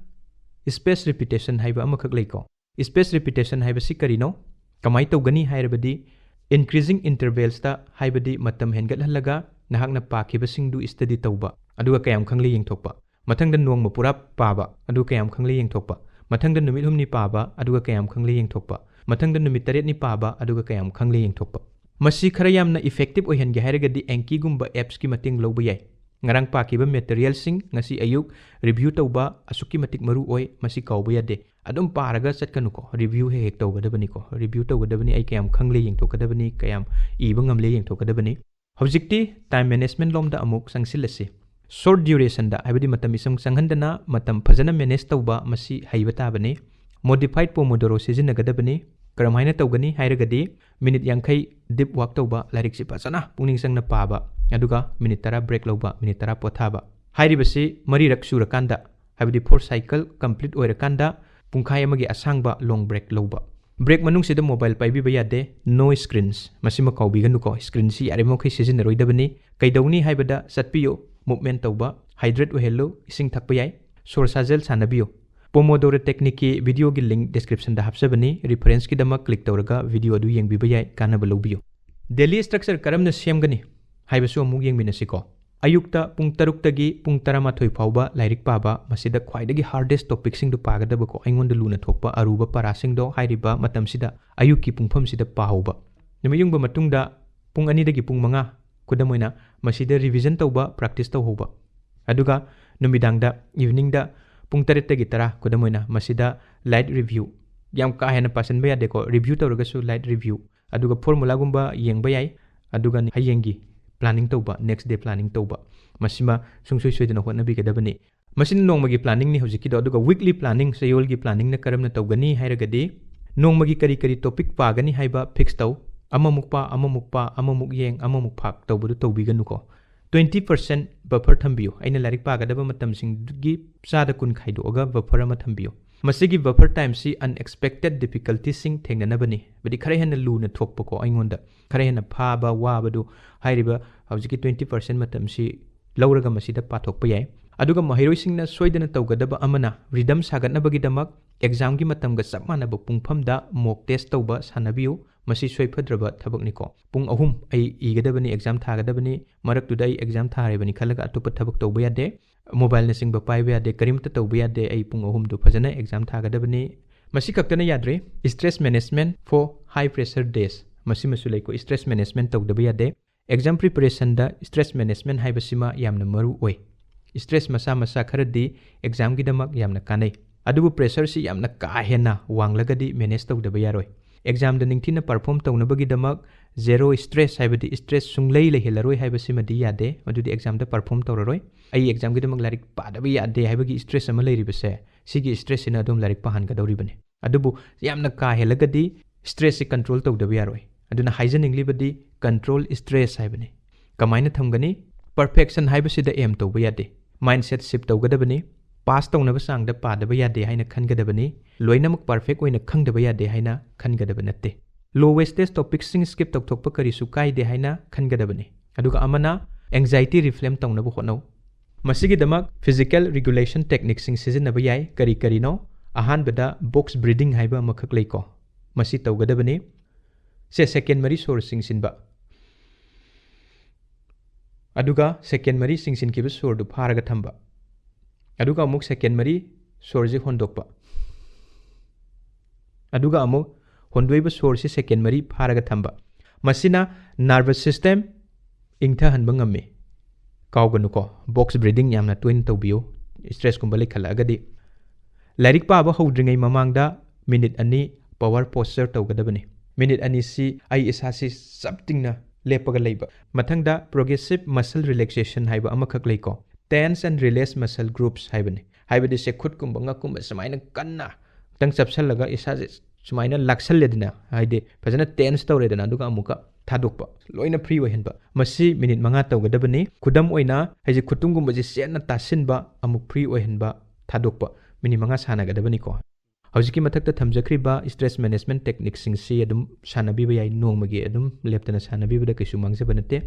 space repetition ꯍꯥꯏꯕ ꯑꯃꯈꯛ ꯂꯩꯀꯣ꯫ Space repetition ꯍꯥꯏꯕꯁꯤ ꯀꯔꯤꯅꯣ? ꯀꯃꯥꯏꯅ ꯇꯧꯒꯅꯤ ꯍꯥꯏꯔꯕꯗꯤ, increasing intervals ꯇ, ꯍꯥꯏꯕꯗꯤ ꯃꯇꯝ ꯍꯦꯟꯒꯠꯍꯜꯂꯒ ꯅꯍꯥꯛꯅ ꯄꯥꯈꯤꯕꯁꯤꯡꯗꯨ study ꯇꯧꯕ, ꯑꯗꯨꯒ ꯀꯌꯥꯝ ꯈꯪꯂꯦ ꯌꯦꯡꯊꯣꯛꯄ꯫ ꯃꯊꯪꯗ ꯅꯣꯡꯃ ꯄꯨꯔꯥ ꯄꯥꯕ, ꯑꯗꯨ ꯀꯌꯥꯝ ꯈꯪꯂꯦ ꯌꯦꯡꯊꯣꯛꯄ꯫ ꯃꯊꯪꯗ ꯅꯨꯃꯤꯠ ꯍꯨꯝꯅꯤ ꯄꯥꯕ, ꯑꯗꯨꯒ ꯀꯌꯥꯝ ꯈꯪꯂꯦ ꯌꯦꯡꯊꯣꯛꯄ꯫ ꯃꯊꯪꯗ ꯅꯨꯃꯤꯠ ꯇꯔꯦꯠꯅꯤ ꯄꯥꯕ, ꯑꯗꯨꯒ ꯀꯌꯥꯝ ꯈꯪꯂꯦ ꯌꯦꯡꯊꯣꯛꯄ꯫ ꯃꯁꯤ ꯈꯔ ꯌꯥꯝꯅ effective ꯑꯣꯏꯍꯟꯒꯦ ꯍꯥꯏꯔꯒꯗꯤ Anki ꯒꯨꯝꯕ apps ꯀꯤ ꯃꯇꯦꯡ ꯂꯧꯕ ꯌꯥꯏ꯫ ꯉꯔꯥꯡ ꯄꯥꯈꯤꯕ material ꯁꯤꯡ ꯉꯁꯤ ꯑꯌꯨꯛ review ꯇꯧꯕ ꯑꯁꯨꯛꯀꯤ ꯃꯇꯤꯛ ꯃꯔꯨ ꯑꯣꯏ, ꯃꯁꯤ ꯀꯥꯎꯕ ꯌꯥꯗꯦ꯫ ꯑꯗꯨꯝ ꯄꯥꯔꯒ ꯆꯠꯀꯅꯨꯀꯣ, review ꯍꯦꯛ ꯍꯦꯛ ꯇꯧꯒꯗꯕꯅꯤꯀꯣ꯫ Review ꯇꯧꯒꯗꯕꯅꯤ, ꯑꯩ ꯀꯌꯥꯝ ꯈꯪꯂꯦ ꯌꯦꯡꯊꯣꯛꯀꯗꯕꯅꯤ, ꯀꯌꯥꯝ ꯏꯕ ꯉꯝꯂꯦ ꯌꯦꯡꯊꯣꯛꯀꯗꯕꯅꯤ꯫ ꯍꯧꯖꯤꯛꯇꯤ time management ꯂꯣꯝꯗ ꯑꯃꯨꯛ ꯆꯪꯁꯤꯜꯂꯁꯤ꯫ Short duration ꯗ, ꯍꯥꯏꯕꯗꯤ ꯃꯇꯝ ꯏꯆꯪ ꯆꯪꯍꯟꯗꯅ ꯃꯇꯝ ꯐꯖꯅ manage ꯇꯧꯕ, ꯃꯁꯤ ꯍꯩꯕ ꯇꯥꯕꯅꯤ꯫ Modified Pomodoro ꯁꯤꯖꯤꯟꯅꯒꯗꯕꯅꯤ꯫ ꯀꯔꯝꯍꯥꯏꯅ ꯇꯧꯒꯅꯤ ꯍꯥꯏꯔꯒꯗꯤ, minute ꯌꯥꯡꯈꯩ deep work ꯇꯧꯕ, ꯂꯥꯏꯔꯤꯛꯁꯤ ꯐꯖꯅ ꯄꯨꯛꯅꯤꯡ ꯆꯪꯅ ꯄꯥꯕ, ꯑꯗꯨꯒ minute ꯇꯔꯥ break ꯂꯧꯕ, minute ꯇꯔꯥ ꯄꯣꯊꯥꯕ꯫ ꯍꯥꯏꯔꯤꯕꯁꯤ ꯃꯔꯤꯔꯛ ꯁꯨꯔꯀꯥꯟꯗ, ꯍꯥꯏꯕꯗꯤ four cycle complete ꯑꯣꯏꯔꯀꯥꯟꯗ, ꯄꯨꯡꯈꯥꯏ ꯑꯃꯒꯤ ꯑꯁꯥꯡꯕ long break ꯂꯧꯕ꯫ Break ꯃꯅꯨꯡꯁꯤꯗ mobile ꯄꯥꯏꯕꯤꯕ ꯌꯥꯗꯦ, no screens꯫ ꯃꯁꯤꯃ ꯀꯥꯎꯕꯤꯒꯅꯨꯀꯣ, screen ꯁꯤ ꯌꯥꯔꯤꯕꯃꯈꯩ ꯁꯤꯖꯤꯟꯅꯔꯣꯏꯗꯕꯅꯤ꯫ ꯀꯩꯗꯧꯅꯤ ꯍꯥꯏꯕꯗ, ꯆꯠꯄꯤꯌꯨ, movement ꯇꯧꯕ, hydrate ꯑꯣꯏꯍꯜꯂꯨ, ꯏꯁꯤꯡ ꯊꯛꯄ ꯌꯥꯏ, ꯁꯣꯔ ꯁꯥꯖꯦꯜ ꯁꯥꯟꯅꯕꯤꯌꯨ꯫ Pomodoro technique ꯀꯤ video ꯒꯤ link description ꯗ ꯍꯥꯞꯆꯕꯅꯤ, reference ꯀꯤꯗꯃꯛ click ꯇꯧꯔꯒ video ꯑꯗꯨ ꯌꯦꯡꯕꯤꯕ ꯌꯥꯏ, ꯀꯥꯟꯅꯕ ꯂꯧꯕꯤꯌꯨ꯫ Daily structure ꯀꯔꯝꯅ ꯁꯦꯝꯒꯅꯤ ꯍꯥꯏꯕꯁꯨ ꯑꯃꯨꯛ ꯌꯦꯡꯃꯤꯟꯅꯁꯤꯀꯣ꯫ ꯑꯌꯨꯛꯇ ꯄꯨꯡ ꯇꯔꯨꯛꯇꯒꯤ ꯄꯨꯡ ꯇꯔꯥꯃꯥꯊꯣꯏ ꯐꯥꯎꯕ ꯂꯥꯏꯔꯤꯛ ꯄꯥꯕ, ꯃꯁꯤꯗ ꯈ꯭ꯋꯥꯏꯗꯒꯤ hardest topic ꯁꯤꯡꯗꯨ ꯄꯥꯒꯗꯕꯀꯣ, ꯑꯩꯉꯣꯟꯗ ꯂꯨꯅ ꯊꯣꯛꯄ ꯑꯔꯨꯕ ꯄꯔꯥꯁꯤꯡꯗꯣ ꯍꯥꯏꯔꯤꯕ ꯃꯇꯝꯁꯤꯗ, ꯑꯌꯨꯛꯀꯤ ꯄꯨꯡꯐꯝꯁꯤꯗ ꯄꯥꯍꯧꯕ꯫ ꯅꯨꯃꯤꯠ ꯌꯨꯡꯕ ꯃꯇꯨꯡꯗ ꯄꯨꯡ ꯑꯅꯤꯗꯒꯤ ꯄꯨꯡ ꯃꯉꯥ, ꯈꯨꯗꯝ ꯑꯣꯏꯅ, ꯃꯁꯤꯗ revision ꯇꯧꯕ, practice ꯇꯧꯍꯧꯕ꯫ ꯑꯗꯨꯒ ꯅꯨꯃꯤꯗꯥꯡꯗ, evening ꯗ ꯄꯨꯡ ꯇꯔꯦꯠꯇꯒꯤ ꯇꯔꯥ, ꯈꯨꯗꯝ ꯑꯣꯏꯅ, ꯃꯁꯤꯗ light review, ꯌꯥꯝ ꯀꯥ ꯍꯦꯟꯅ ꯄꯥꯁꯤꯟꯕ ꯌꯥꯗꯦꯀꯣ, review ꯇꯧꯔꯒꯁꯨ light review꯫ ꯑꯗꯨꯒ formula ꯒꯨꯝꯕ ꯌꯦꯡꯕ ꯌꯥꯏ꯫ ꯑꯗꯨꯒ ꯍꯌꯦꯡꯒꯤ planning ꯇꯧꯕ, next day planning ꯇꯧꯕ, ꯃꯁꯤꯃ ꯁꯨꯡꯁꯣꯏ ꯁꯣꯏꯗꯅ ꯍꯣꯠꯅꯕꯤꯒꯗꯕꯅꯤ꯫ ꯃꯁꯤꯅ ꯅꯣꯡꯃꯒꯤ planning ꯅꯤ ꯍꯧꯖꯤꯛꯀꯤꯗꯣ꯫ ꯑꯗꯨꯒ weekly planning, ꯆꯌꯣꯜꯒꯤ planning ꯅ ꯀꯔꯝꯅ ꯇꯧꯒꯅꯤ ꯍꯥꯏꯔꯒꯗꯤ, ꯅꯣꯡꯃꯒꯤ ꯀꯔꯤ ꯀꯔꯤ topic ꯄꯥꯒꯅꯤ ꯍꯥꯏꯕ fix ꯇꯧ꯫ ꯑꯃꯃꯨꯛ ꯄꯥ, ꯑꯃꯃꯨꯛ ꯄꯥ, ꯑꯃꯃꯨꯛ ꯌꯦꯡ, ꯑꯃꯃꯨꯛ ꯐꯥꯛ ꯇꯧꯕꯗꯨ ꯇꯧꯕꯤꯒꯅꯨꯀꯣ꯫ Twenty percent buffer ꯊꯝꯕꯤꯌꯨ꯫ ꯑꯩꯅ ꯂꯥꯏꯔꯤꯛ ꯄꯥꯒꯗꯕ ꯃꯇꯝꯁꯤꯡꯗꯨꯒꯤ ꯆꯥꯗ ꯀꯨꯟ ꯈꯥꯏꯗꯣꯛꯑꯒ buffer ꯑꯃ ꯊꯝꯕꯤꯌꯨ꯫ ꯃꯁꯤꯒꯤ buffer time ꯁꯤ unexpected difficulty ꯁꯤꯡ ꯊꯦꯡꯅꯅꯕꯅꯤ꯫ ꯍꯥꯏꯕꯗꯤ ꯈꯔ ꯍꯦꯟꯅ ꯂꯨꯅ ꯊꯣꯛꯄꯀꯣ, ꯑꯩꯉꯣꯟꯗ ꯈꯔ ꯍꯦꯟꯅ ꯐꯥꯕ, ꯋꯥꯕꯗꯨ ꯍꯥꯏꯔꯤꯕ ꯍꯧꯖꯤꯛꯀꯤ twenty percent ꯃꯇꯝꯁꯤ ꯂꯧꯔꯒ ꯃꯁꯤꯗ ꯄꯥꯊꯣꯛꯄ ꯌꯥꯏ꯫ ꯑꯗꯨꯒ ꯃꯍꯩꯔꯣꯏꯁꯤꯡꯅ ꯁꯣꯏꯗꯅ ꯇꯧꯒꯗꯕ ꯑꯃꯅ, ꯔꯤꯗꯝ ꯁꯥꯒꯠꯅꯕꯒꯤꯗꯃꯛ ꯑꯦꯛꯖꯥꯝꯒꯤ ꯃꯇꯝꯒ ꯆꯞ ꯃꯥꯟꯅꯕ ꯄꯨꯡꯐꯝꯗ ꯃꯣꯛ ꯇꯦꯁ ꯇꯧꯕ ꯁꯥꯟꯅꯕꯤꯌꯨ꯫ ꯃꯁꯤ ꯁꯣꯏꯐꯗ꯭ꯔꯕ ꯊꯕꯛꯅꯤꯀꯣ꯫ ꯄꯨꯡ ꯑꯍꯨꯝ ꯑꯩ ꯏꯒꯗꯕꯅꯤ, ꯑꯦꯛꯖꯥꯝ ꯊꯥꯒꯗꯕꯅꯤ, ꯃꯔꯛꯇꯨꯗ ꯑꯩ ꯑꯦꯛꯖꯥꯝ ꯊꯥꯔꯤꯕꯅꯤ ꯈꯜꯂꯒ ꯑꯇꯣꯞꯄ ꯊꯕꯛ ꯇꯧꯕ ꯌꯥꯗꯦ, ꯃꯣꯕꯥꯏꯜꯅꯆꯤꯡꯕ ꯄꯥꯏꯕ ꯌꯥꯗꯦ, ꯀꯔꯤꯝꯇ ꯇꯧꯕ ꯌꯥꯗꯦ꯫ ꯑꯩ ꯄꯨꯡ ꯑꯍꯨꯝꯗꯨ ꯐꯖꯅ ꯑꯦꯛꯖꯥꯝ ꯊꯥꯒꯗꯕꯅꯤ꯫ ꯃꯁꯤ ꯈꯛꯇꯅ ꯌꯥꯗ꯭ꯔꯦ, stress management for high pressure days, ꯃꯁꯤꯃꯁꯨ ꯂꯩꯀꯣ꯫ Stress management ꯇꯧꯗꯕ ꯌꯥꯗꯦ꯫ ꯑꯦꯛꯖꯥꯝ ꯄ꯭ꯔꯤꯄꯦꯔꯦꯁꯟꯗ stress management ꯍꯥꯏꯕꯁꯤꯃ ꯌꯥꯝꯅ ꯃꯔꯨ ꯑꯣꯏ꯫ Stress ꯃꯆꯥ ꯃꯆꯥ ꯈꯔꯗꯤ ꯑꯦꯛꯖꯥꯝꯒꯤꯗꯃꯛ ꯌꯥꯝꯅ ꯀꯥꯟꯅꯩ, ꯑꯗꯨꯕꯨ ꯄ꯭ꯔꯦꯁꯔꯁꯤ ꯌꯥꯝꯅ ꯀꯥ ꯍꯦꯟꯅ ꯋꯥꯡꯂꯒꯗꯤ ꯃꯦꯅꯦꯖ ꯇꯧꯗꯕ ꯌꯥꯔꯣꯏ꯫ ꯑꯦꯛꯖꯥꯝꯗ ꯅꯤꯡꯊꯤꯅ ꯄꯔꯐꯣꯝ ꯇꯧꯅꯕꯒꯤꯗꯃꯛ ꯖꯦꯔꯣ ꯁ꯭ꯇ꯭ꯔꯦꯁ, ꯍꯥꯏꯕꯗꯤ ꯁ꯭ꯇ꯭ꯔꯦꯁ ꯁꯨꯡꯂꯩ ꯂꯩꯍꯜꯂꯔꯣꯏ ꯍꯥꯏꯕꯁꯤꯃꯗꯤ ꯌꯥꯗꯦ, ꯃꯗꯨꯗꯤ ꯑꯦꯛꯖꯥꯝꯗ ꯄꯔꯐꯣꯝ ꯇꯧꯔꯔꯣꯏ꯫ ꯑꯩ ꯑꯦꯛꯖꯥꯝꯒꯤꯗꯃꯛ ꯂꯥꯏꯔꯤꯛ ꯄꯥꯗꯕ ꯌꯥꯗꯦ ꯍꯥꯏꯕꯒꯤ ꯁ꯭ꯇ꯭ꯔꯦꯁ ꯑꯃ ꯂꯩꯔꯤꯕꯁꯦ, ꯁꯤꯒꯤ ꯁ꯭ꯇ꯭ꯔꯦꯁꯁꯤꯅ ꯑꯗꯨꯝ ꯂꯥꯏꯔꯤꯛ ꯄꯥꯍꯟꯒꯗꯧꯔꯤꯕꯅꯤ꯫ ꯑꯗꯨꯕꯨ ꯌꯥꯝꯅ ꯀꯥ ꯍꯦꯜꯂꯒꯗꯤ ꯁ꯭ꯇ꯭ꯔꯦꯁꯁꯤ ꯀꯟꯇ꯭ꯔꯣꯜ ꯇꯧꯗꯕ ꯌꯥꯔꯣꯏ꯫ ꯑꯗꯨꯅ ꯍꯥꯏꯖꯅꯤꯡꯂꯤꯕꯗꯤ ꯀꯟꯇ꯭ꯔꯣꯜ ꯁ꯭ꯇ꯭ꯔꯦꯁ ꯍꯥꯏꯕꯅꯤ꯫ ꯀꯃꯥꯏꯅ ꯊꯝꯒꯅꯤ? ꯄꯔꯐꯦꯛꯁꯟ ꯍꯥꯏꯕꯁꯤꯗ ꯑꯦꯝ ꯇꯧꯕ ꯌꯥꯗꯦ꯫ ꯃꯥꯏꯟꯁꯦꯠ ꯁꯤꯞ ꯇꯧꯒꯗꯕꯅꯤ꯫ ꯄꯥꯁ ꯇꯧꯅꯕ ꯆꯥꯡꯗ ꯄꯥꯗꯕ ꯌꯥꯗꯦ ꯍꯥꯏꯅ ꯈꯟꯒꯗꯕꯅꯤ꯫ ꯂꯣꯏꯅꯃꯛ ꯄꯔꯐꯦꯛ ꯑꯣꯏꯅ ꯈꯪꯗꯕ ꯌꯥꯗꯦ ꯍꯥꯏꯅ ꯈꯟꯒꯗꯕ ꯅꯠꯇꯦ꯫ ꯂꯣ ꯋꯦꯁꯇꯦꯖ ꯇꯣꯄꯤꯛꯁꯤꯡ ꯁ꯭ꯀꯤꯞ ꯇꯧꯊꯣꯛꯄ ꯀꯔꯤꯁꯨ ꯀꯥꯏꯗꯦ ꯍꯥꯏꯅ ꯈꯟꯒꯗꯕꯅꯤ꯫ ꯑꯗꯨꯒ ꯑꯃꯅ, ꯑꯦꯡꯖꯥꯏꯇꯤ ꯔꯤꯐ꯭ꯔꯦꯝ ꯇꯧꯅꯕ ꯍꯣꯠꯅꯧ꯫ ꯃꯁꯤꯒꯤꯗꯃꯛ ꯐꯤꯖꯤꯀꯦꯜ ꯔꯤꯒꯨꯂꯦꯁꯟ ꯇꯦꯛꯅꯤꯛꯁꯤꯡ ꯁꯤꯖꯤꯟꯅꯕ ꯌꯥꯏ꯫ ꯀꯔꯤ ꯀꯔꯤꯅꯣ? ꯑꯍꯥꯟꯕꯗ ꯕꯣꯛꯁ ꯕ꯭ꯔꯤꯗꯤꯡ ꯍꯥꯏꯕ ꯑꯃꯈꯛ ꯂꯩꯀꯣ, ꯃꯁꯤ ꯇꯧꯒꯗꯕꯅꯤ꯫ ꯁꯦ, ꯁꯦꯀꯦꯟ ꯃꯔꯤ ꯁꯣꯔ ꯆꯤꯡꯁꯤꯟꯕ, ꯑꯗꯨꯒ ꯁꯦꯀꯦꯟ ꯃꯔꯤ ꯆꯤꯡꯁꯤꯟꯈꯤꯕ ꯁꯣꯔꯗꯨ ꯐꯥꯔꯒ ꯊꯝꯕ, ꯑꯗꯨꯒ ꯑꯃꯨꯛ ꯁꯦꯀꯦꯟ ꯃꯔꯤ ꯁꯣꯔꯁꯤ ꯍꯣꯟꯗꯣꯛꯄ, ꯑꯗꯨꯒ ꯑꯃꯨꯛ ꯍꯣꯟꯗꯣꯛꯏꯕ ꯁꯣꯔꯁꯤ ꯁꯦꯀꯦꯟ ꯃꯔꯤ ꯐꯥꯔꯒ ꯊꯝꯕ꯫ ꯃꯁꯤꯅ ꯅꯔꯚꯁ ꯁꯤꯁꯇꯦꯝ ꯏꯪꯊꯍꯟꯕ ꯉꯝꯃꯤ꯫ ꯀꯥꯎꯒꯅꯨꯀꯣ, ꯕꯣꯛꯁ ꯕ꯭ꯔꯤꯗꯤꯡ ꯌꯥꯝꯅ ꯇꯣꯏꯅ ꯇꯧꯕꯤꯌꯨ, ꯁ꯭ꯇ꯭ꯔꯦꯁꯀꯨꯝꯕ ꯂꯩꯈꯠꯂꯛꯑꯒꯗꯤ꯫ ꯂꯥꯏꯔꯤꯛ ꯄꯥꯕ ꯍꯧꯗ꯭ꯔꯤꯉꯩ ꯃꯃꯥꯡꯗ ꯃꯤꯅꯤꯠ ꯑꯅꯤ ꯄꯋꯥꯔ ꯄꯣꯁꯆꯔ ꯇꯧꯒꯗꯕꯅꯤ꯫ ꯃꯤꯅꯤꯠ ꯑꯅꯤꯁꯤ ꯑꯩ ꯏꯁꯥꯁꯤ ꯆꯞ ꯇꯤꯡꯅ ꯂꯦꯞꯄꯒ ꯂꯩꯕ꯫ ꯃꯊꯪꯗ ꯄ꯭ꯔꯣꯒ꯭ꯔꯦꯁꯤꯞ ꯃꯁꯜ ꯔꯤꯂꯦꯛꯁꯦꯁꯟ ꯍꯥꯏꯕ ꯑꯃꯈꯛ ꯂꯩꯀꯣ꯫ Tense and release muscle groups ꯍꯥꯏꯕꯅꯤ꯫ ꯍꯥꯏꯕꯗꯤ ꯁꯦ, ꯈꯨꯠꯀꯨꯝꯕ ꯉꯛꯀꯨꯝꯕ ꯁꯨꯃꯥꯏꯅ ꯀꯟꯅ ꯈꯤꯇꯪ ꯆꯞꯁꯜꯂꯒ ꯏꯁꯥꯁꯦ ꯁꯨꯃꯥꯏꯅ ꯂꯥꯛꯁꯜꯂꯦꯗꯅ, ꯍꯥꯏꯗꯤ ꯐꯖꯅ ꯇꯦꯟꯁ ꯇꯧꯔꯦꯗꯅ, ꯑꯗꯨꯒ ꯑꯃꯨꯛꯀ ꯊꯥꯗꯣꯛꯄ, ꯂꯣꯏꯅ ꯐ꯭ꯔꯤ ꯑꯣꯏꯍꯟꯕ꯫ ꯃꯁꯤ ꯃꯤꯅꯤꯠ ꯃꯉꯥ ꯇꯧꯒꯗꯕꯅꯤ꯫ ꯈꯨꯗꯝ ꯑꯣꯏꯅ, ꯍꯥꯏꯁꯦ ꯈꯨꯠꯇꯨꯝꯒꯨꯝꯕꯁꯦ ꯆꯦꯠꯅ ꯇꯥꯁꯤꯟꯕ, ꯑꯃꯨꯛ ꯐ꯭ꯔꯤ ꯑꯣꯏꯍꯟꯕ, ꯊꯥꯗꯣꯛꯄ, ꯃꯤꯅꯤꯠ ꯃꯉꯥ ꯁꯥꯟꯅꯒꯗꯕꯅꯤꯀꯣ꯫ ꯍꯧꯖꯤꯛꯀꯤ ꯃꯊꯛꯇ ꯊꯝꯖꯈ꯭ꯔꯤꯕ ꯁ꯭ꯇ꯭ꯔꯦꯁ ꯃꯦꯅꯦꯖꯃꯦꯟꯠ ꯇꯦꯛꯅꯤꯛꯁꯤꯡꯁꯤ ꯑꯗꯨꯝ ꯁꯥꯟꯅꯕꯤꯕ ꯌꯥꯏ, ꯅꯣꯡꯃꯒꯤ ꯑꯗꯨꯝ ꯂꯦꯞꯇꯅ ꯁꯥꯟꯅꯕꯤꯕꯗ ꯀꯩꯁꯨ ꯃꯥꯡꯖꯕ ꯅꯠꯇꯦ꯫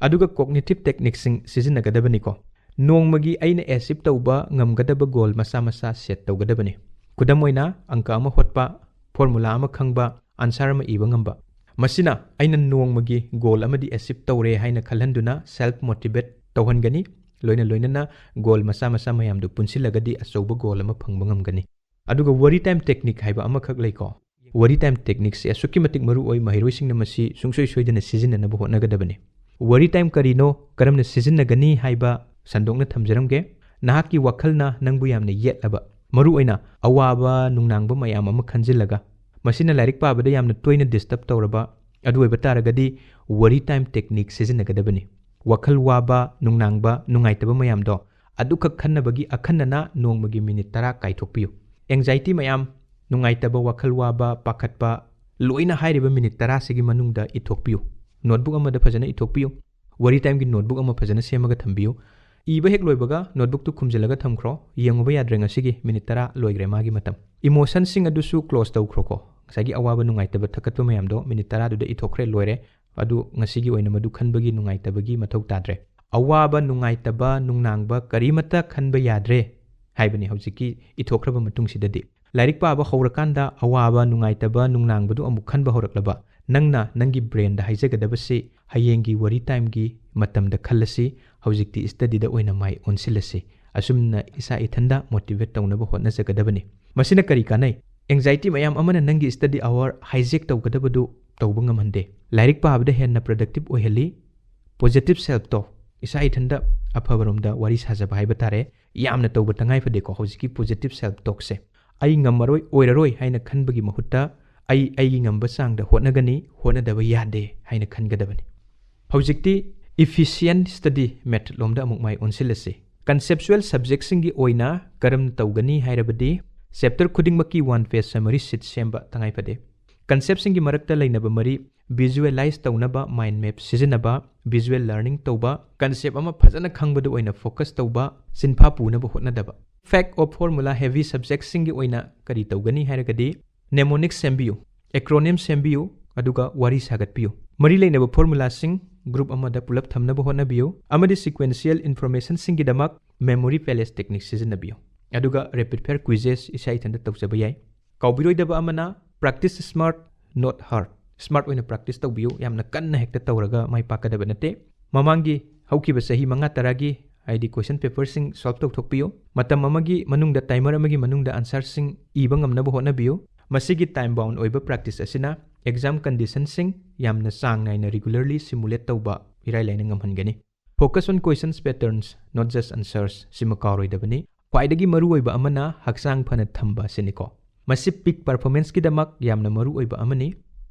ꯑꯗꯨꯒ ꯀꯣꯒꯅꯤꯇꯤꯚ ꯇꯦꯛꯅꯤꯛꯁꯤꯡ ꯁꯤꯖꯤꯟꯅꯒꯗꯕꯅꯤꯀꯣ꯫ ꯅꯣꯡꯃꯒꯤ ꯑꯩꯅ ꯑꯦꯆꯤꯞ ꯇꯧꯕ ꯉꯝꯒꯗꯕ ꯒꯣꯜ ꯃꯆꯥ ꯃꯆꯥ ꯁꯦꯠ ꯇꯧꯒꯗꯕꯅꯤ꯫ ꯈꯨꯗꯝ ꯑꯣꯏꯅ, ꯑꯪꯀ ꯑꯃ ꯍꯣꯠꯄ, ꯐꯣꯔꯃꯨꯂꯥ ꯑꯃ ꯈꯪꯕ, ꯑꯟꯁꯔ ꯑꯃ ꯏꯕ ꯉꯝꯕ꯫ ꯃꯁꯤꯅ ꯑꯩꯅ ꯅꯣꯡꯃꯒꯤ ꯒꯣꯜ ꯑꯃꯗꯤ ꯑꯦꯆꯤꯞ ꯇꯧꯔꯦ ꯍꯥꯏꯅ ꯈꯜꯍꯟꯗꯨꯅ ꯁꯦꯜꯐ ꯃꯣꯇꯤꯚꯦꯠ ꯇꯧꯍꯟꯒꯅꯤ꯫ ꯂꯣꯏꯅ ꯂꯣꯏꯅꯅ ꯒꯣꯜ ꯃꯆꯥ ꯃꯆꯥ ꯃꯌꯥꯝꯗꯨ ꯄꯨꯟꯁꯤꯜꯂꯒꯗꯤ ꯑꯆꯧꯕ ꯒꯣꯜ ꯑꯃ ꯐꯪꯕ ꯉꯝꯒꯅꯤ꯫ ꯑꯗꯨꯒ ꯋꯥꯔꯤ ꯇꯥꯏꯝ ꯇꯦꯛꯅꯤꯛ ꯍꯥꯏꯕ ꯑꯃꯈꯛ ꯂꯩꯀꯣ꯫ ꯋꯥꯔꯤ ꯇꯥꯏꯝ ꯇꯦꯛꯅꯤꯛꯁꯦ ꯑꯁꯨꯛꯀꯤ ꯃꯇꯤꯛ ꯃꯔꯨ ꯑꯣꯏ, ꯃꯍꯩꯔꯣꯏꯁꯤꯡꯅ ꯃꯁꯤ ꯁꯨꯡꯁꯣꯏ ꯁꯣꯏꯗꯅ ꯁꯤꯖꯤꯟꯅꯅꯕ ꯍꯣꯠꯅꯒꯗꯕꯅꯤ꯫ ꯋꯥꯔꯤ ꯇꯥꯏꯝ ꯀꯔꯤꯅꯣ, ꯀꯔꯝꯅ ꯁꯤꯖꯤꯟꯅꯒꯅꯤ ꯍꯥꯏꯕ ꯁꯟꯗꯣꯛꯅ ꯊꯝꯖꯔꯝꯒꯦ꯫ ꯅꯍꯥꯛꯀꯤ ꯋꯥꯈꯜꯅ ꯅꯪꯕꯨ ꯌꯥꯝꯅ ꯌꯦꯠꯂꯕ, ꯃꯔꯨꯑꯣꯏꯅ ꯑꯋꯥꯕ ꯅꯨꯡꯅꯥꯡꯕ ꯃꯌꯥꯝ ꯑꯃ ꯈꯟꯖꯤꯜꯂꯒ, ꯃꯁꯤꯅ ꯂꯥꯏꯔꯤꯛ ꯄꯥꯕꯗ ꯌꯥꯝꯅ ꯇꯣꯏꯅ ꯗꯤꯁꯇꯔꯕ ꯇꯧꯔꯕ, ꯑꯗꯨ ꯑꯣꯏꯕ ꯇꯥꯔꯒꯗꯤ ꯋꯥꯔꯤ ꯇꯥꯏꯝ ꯇꯦꯛꯅꯤꯛ ꯁꯤꯖꯤꯟꯅꯒꯗꯕꯅꯤ꯫ ꯋꯥꯈꯜ ꯋꯥꯕ, ꯅꯨꯡꯅꯥꯡꯕ, ꯅꯨꯡꯉꯥꯏꯇꯕ ꯃꯌꯥꯝꯗꯣ ꯑꯗꯨꯈꯛ ꯈꯟꯅꯕꯒꯤ ꯑꯈꯟꯅꯅ ꯅꯣꯡꯃꯒꯤ ꯃꯤꯅꯤꯠ ꯇꯔꯥ ꯀꯥꯏꯊꯣꯛꯄꯤꯌꯨ꯫ ꯑꯦꯡꯖꯥꯏꯇꯤ ꯃꯌꯥꯝ, ꯅꯨꯡꯉꯥꯏꯇꯕ, ꯋꯥꯈꯜ ꯋꯥꯕ, ꯄꯥꯈꯠꯄ, ꯂꯣꯏꯅ ꯍꯥꯏꯔꯤꯕ ꯃꯤꯅꯤꯠ ꯇꯔꯥꯁꯤꯒꯤ ꯃꯅꯨꯡꯗ ꯏꯊꯣꯛꯄꯤꯌꯨ꯫ ꯅꯣꯠꯕꯨꯛ ꯑꯃꯗ ꯐꯖꯅ ꯏꯊꯣꯛꯄꯤꯌꯨ꯫ ꯋꯥꯔꯤ ꯇꯥꯏꯝꯒꯤ ꯅꯣꯠꯕꯨꯛ ꯑꯃ ꯐꯖꯅ ꯁꯦꯝꯃꯒ ꯊꯝꯕꯤꯌꯨ꯫ ꯏꯕ ꯍꯦꯛ ꯂꯣꯏꯕꯒ ꯅꯣꯠꯕꯨꯛꯇꯨ ꯈꯨꯝꯖꯤꯜꯂꯒ ꯊꯝꯈ꯭ꯔꯣ꯫ ꯌꯦꯡꯉꯨꯕ ꯌꯥꯗ꯭ꯔꯦ, ꯉꯁꯤꯒꯤ ꯃꯤꯅꯤꯠ ꯇꯔꯥ ꯂꯣꯏꯈ꯭ꯔꯦ ꯃꯥꯒꯤ ꯃꯇꯝ꯫ ꯏꯃꯣꯁꯟꯁꯤꯡ ꯑꯗꯨꯁꯨ ꯀ꯭ꯂꯣꯖ ꯇꯧꯈ꯭ꯔꯣꯀꯣ꯫ ꯉꯁꯥꯏꯒꯤ ꯑꯋꯥꯕ ꯅꯨꯡꯉꯥꯏꯇꯕ ꯊꯛꯀꯠꯄ ꯃꯌꯥꯝꯗꯣ ꯃꯤꯅꯤꯠ ꯇꯔꯥꯗꯨꯗ ꯏꯊꯣꯛꯈ꯭ꯔꯦ, ꯂꯣꯏꯔꯦ꯫ ꯑꯗꯨ ꯉꯁꯤꯒꯤ ꯑꯣꯏꯅ ꯃꯗꯨ ꯈꯟꯕꯒꯤ ꯅꯨꯡꯉꯥꯏꯇꯕꯒꯤ ꯃꯊꯧ ꯇꯥꯗ꯭ꯔꯦ꯫ ꯑꯋꯥꯕ, ꯅꯨꯡꯉꯥꯏꯇꯕ, ꯅꯨꯡꯅꯥꯡꯕ ꯀꯔꯤꯃꯠꯇ ꯈꯟꯕ ꯌꯥꯗ꯭ꯔꯦ ꯍꯥꯏꯕꯅꯤ ꯍꯧꯖꯤꯛꯀꯤ ꯏꯊꯣꯛꯈ꯭ꯔꯕ ꯃꯇꯨꯡꯁꯤꯗꯗꯤ꯫ ꯂꯥꯏꯔꯤꯛ ꯄꯥꯕ ꯍꯧꯔꯀꯥꯟꯗ ꯑꯋꯥꯕ, ꯅꯨꯡꯉꯥꯏꯇꯕ, ꯅꯨꯡꯅꯥꯡꯕꯗꯨ ꯑꯃꯨꯛ ꯈꯟꯕ ꯍꯧꯔꯛꯂꯕ, ꯅꯪꯅ ꯅꯪꯒꯤ ꯕ꯭ꯔꯦꯟꯗ ꯍꯥꯏꯖꯒꯗꯕꯁꯤ, "ꯍꯌꯦꯡꯒꯤ ꯋꯥꯔꯤ ꯇꯥꯏꯝꯒꯤ ꯃꯇꯝꯗ ꯈꯜꯂꯁꯤ, ꯍꯧꯖꯤꯛꯇꯤ ꯁ꯭ꯇꯗꯤꯗ ꯑꯣꯏꯅ ꯃꯥꯏ ꯑꯣꯟꯁꯤꯜꯂꯁꯤ"꯫ ꯑꯁꯨꯝꯅ ꯏꯁꯥ ꯏꯊꯟꯗ ꯃꯣꯇꯤꯚꯦꯠ ꯇꯧꯅꯕ ꯍꯣꯠꯅꯖꯒꯗꯕꯅꯤ꯫ ꯃꯁꯤꯅ ꯀꯔꯤ ꯀꯥꯟꯅꯩ? ꯑꯦꯡꯖꯥꯏꯇꯤ ꯃꯌꯥꯝ ꯑꯃꯅ ꯅꯪꯒꯤ ꯁ꯭ꯇꯗꯤ ꯑꯋꯥꯔ ꯍꯥꯏꯖꯦꯛ ꯇꯧꯒꯗꯕꯗꯨ ꯇꯧꯕ ꯉꯝꯍꯟꯗꯦ꯫ ꯂꯥꯏꯔꯤꯛ ꯄꯥꯕꯗ ꯍꯦꯟꯅ ꯄ꯭ꯔꯗꯛꯇꯤꯚ ꯑꯣꯏꯍꯜꯂꯤ꯫ ꯄꯣꯖꯤꯇꯤꯚ ꯁꯦꯜꯐ ꯇꯣꯛ, ꯏꯁꯥ ꯏꯊꯟꯗ ꯑꯐꯕꯔꯣꯝꯗ ꯋꯥꯔꯤ ꯁꯥꯖꯕ ꯍꯥꯏꯕ ꯇꯥꯔꯦ, ꯌꯥꯝꯅ ꯇꯧꯕ ꯇꯉꯥꯏ ꯐꯗꯦꯀꯣ ꯍꯧꯖꯤꯛꯀꯤ ꯄꯣꯖꯤꯇꯤꯚ ꯁꯦꯜꯐ ꯇꯣꯛꯁꯦ꯫ "ꯑꯩ ꯉꯝꯃꯔꯣꯏ, ꯑꯣꯏꯔꯔꯣꯏ" ꯍꯥꯏꯅ ꯈꯟꯕꯒꯤ ꯃꯍꯨꯠꯇ, "ꯑꯩ ꯑꯩꯒꯤ ꯉꯝꯕ ꯆꯥꯡꯗ ꯍꯣꯠꯅꯒꯅꯤ, ꯍꯣꯠꯅꯗꯕ ꯌꯥꯗꯦ" ꯍꯥꯏꯅ ꯈꯟꯒꯗꯕꯅꯤ꯫ ꯍꯧꯖꯤꯛꯇꯤ ꯏꯐꯤꯁꯤꯌꯦꯟ ꯁ꯭ꯇꯗꯤ ꯃꯦꯊꯗ ꯂꯣꯝꯗ ꯑꯃꯨꯛ ꯃꯥꯏ ꯑꯣꯟꯁꯤꯜꯂꯁꯤ꯫ ꯀꯟꯁꯦꯞꯆꯨꯋꯦꯜ ꯁꯕꯖꯦꯛꯁꯤꯡꯒꯤ ꯑꯣꯏꯅ ꯀꯔꯝꯅ ꯇꯧꯒꯅꯤ ꯍꯥꯏꯔꯕꯗꯤ, ꯆꯦꯞꯇꯔ ꯈꯨꯗꯤꯡꯃꯛꯀꯤ ꯋꯥꯟ ꯄꯦꯖ ꯁꯃꯔꯤ ꯁꯤꯠ ꯁꯦꯝꯕ ꯇꯉꯥꯏ ꯐꯗꯦ꯫ ꯀꯟꯁꯦꯞꯁꯤꯡꯒꯤ ꯃꯔꯛꯇ ꯂꯩꯅꯕ ꯃꯔꯤ ꯚꯤꯖꯨꯑꯦꯂꯥꯏꯖ ꯇꯧꯅꯕ ꯃꯥꯏꯟ ꯃꯦꯞ ꯁꯤꯖꯤꯟꯅꯕ, ꯚꯤꯖꯨꯑꯦꯜ ꯂꯔꯅꯤꯡ ꯇꯧꯕ, ꯀꯟꯁꯦꯞ ꯑꯃ ꯐꯖꯅ ꯈꯪꯕꯗ ꯑꯣꯏꯅ ꯐꯣꯀꯁ ꯇꯧꯕ, ꯁꯤꯟꯐꯥ ꯄꯨꯅꯕ ꯍꯣꯠꯅꯗꯕ꯫ ꯐꯦꯛ ꯑꯣꯐ ꯐꯣꯔꯃꯨꯂꯥ ꯍꯦꯚꯤ ꯁꯕꯖꯦꯛꯁꯤꯡꯒꯤ ꯑꯣꯏꯅ ꯀꯔꯤ ꯇꯧꯒꯅꯤ ꯍꯥꯏꯔꯒꯗꯤ, ꯅꯦꯃꯣꯅꯤꯛ ꯁꯦꯝꯕꯤꯌꯨ, ꯑꯦꯀ꯭ꯔꯣꯅꯤꯝ ꯁꯦꯝꯕꯤꯌꯨ, ꯑꯗꯨꯒ ꯋꯥꯔꯤ ꯁꯥꯒꯠꯄꯤꯌꯨ꯫ ꯃꯔꯤ ꯂꯩꯅꯕ ꯐꯣꯔꯃꯨꯂꯥꯁꯤꯡ group ꯑꯃꯗ ꯄꯨꯂꯞ ꯊꯝꯅꯕ ꯍꯣꯠꯅꯕꯤꯌꯨ꯫ ꯑꯃꯗꯤ sequential informationꯁꯤꯡꯒꯤꯗꯃꯛ memory palace technique ꯁꯤꯖꯤꯟꯅꯕꯤꯌꯨ꯫ ꯑꯗꯨꯒ rapid fire quizzes ꯏꯁꯥ ꯏꯊꯟꯇ ꯇꯧꯖꯕ ꯌꯥꯏ꯫ ꯀꯥꯎꯕꯤꯔꯣꯏꯗꯕ ꯑꯃꯅ, practice smart, not hard꯫ Smart ꯑꯣꯏꯅ practice ꯇꯧꯕꯤꯌꯨ꯫ ꯌꯥꯝꯅ ꯀꯟꯅ ꯍꯦꯛꯇ ꯇꯧꯔꯒ ꯃꯥꯏ ꯄꯥꯛꯀꯗꯕ ꯅꯠꯇꯦ꯫ ꯃꯃꯥꯡꯒꯤ ꯍꯧꯈꯤꯕ ꯆꯍꯤ ꯃꯉꯥ ꯇꯔꯥꯒꯤ, ꯍꯥꯏꯗꯤ, question paperꯁꯤꯡ solve ꯇꯧꯊꯣꯛꯄꯤꯌꯨ꯫ ꯃꯇꯝ ꯑꯃꯒꯤ ꯃꯅꯨꯡꯗ, timer ꯑꯃꯒꯤ ꯃꯅꯨꯡꯗ answerꯁꯤꯡ ꯏꯕ ꯉꯝꯅꯕ ꯍꯣꯠꯅꯕꯤꯌꯨ꯫ ꯃꯁꯤꯒꯤ time bound ꯑꯣꯏꯕ practice ꯑꯁꯤꯅ exam conditionꯁꯤꯡ ꯌꯥꯝꯅ ꯆꯥꯡ ꯅꯥꯏꯅ, regularly simulate ꯇꯧꯕ ꯏꯔꯥꯏ ꯂꯥꯏꯅ ꯉꯝꯍꯟꯒꯅꯤ꯫ Focus on questions patterns, not just answers꯫ ꯁꯤꯃ ꯀꯥꯎꯔꯣꯏꯗꯕꯅꯤ꯫ ꯈ꯭ꯋꯥꯏꯗꯒꯤ ꯃꯔꯨꯑꯣꯏꯕ ꯑꯃꯅ ꯍꯛꯆꯥꯡ ꯐꯅ ꯊꯝꯕ ꯑꯁꯤꯅꯤꯀꯣ꯫ ꯃꯁꯤ peak performanceꯀꯤꯗꯃꯛ ꯌꯥꯝꯅ ꯃꯔꯨꯑꯣꯏꯕ ꯑꯃꯅꯤ꯫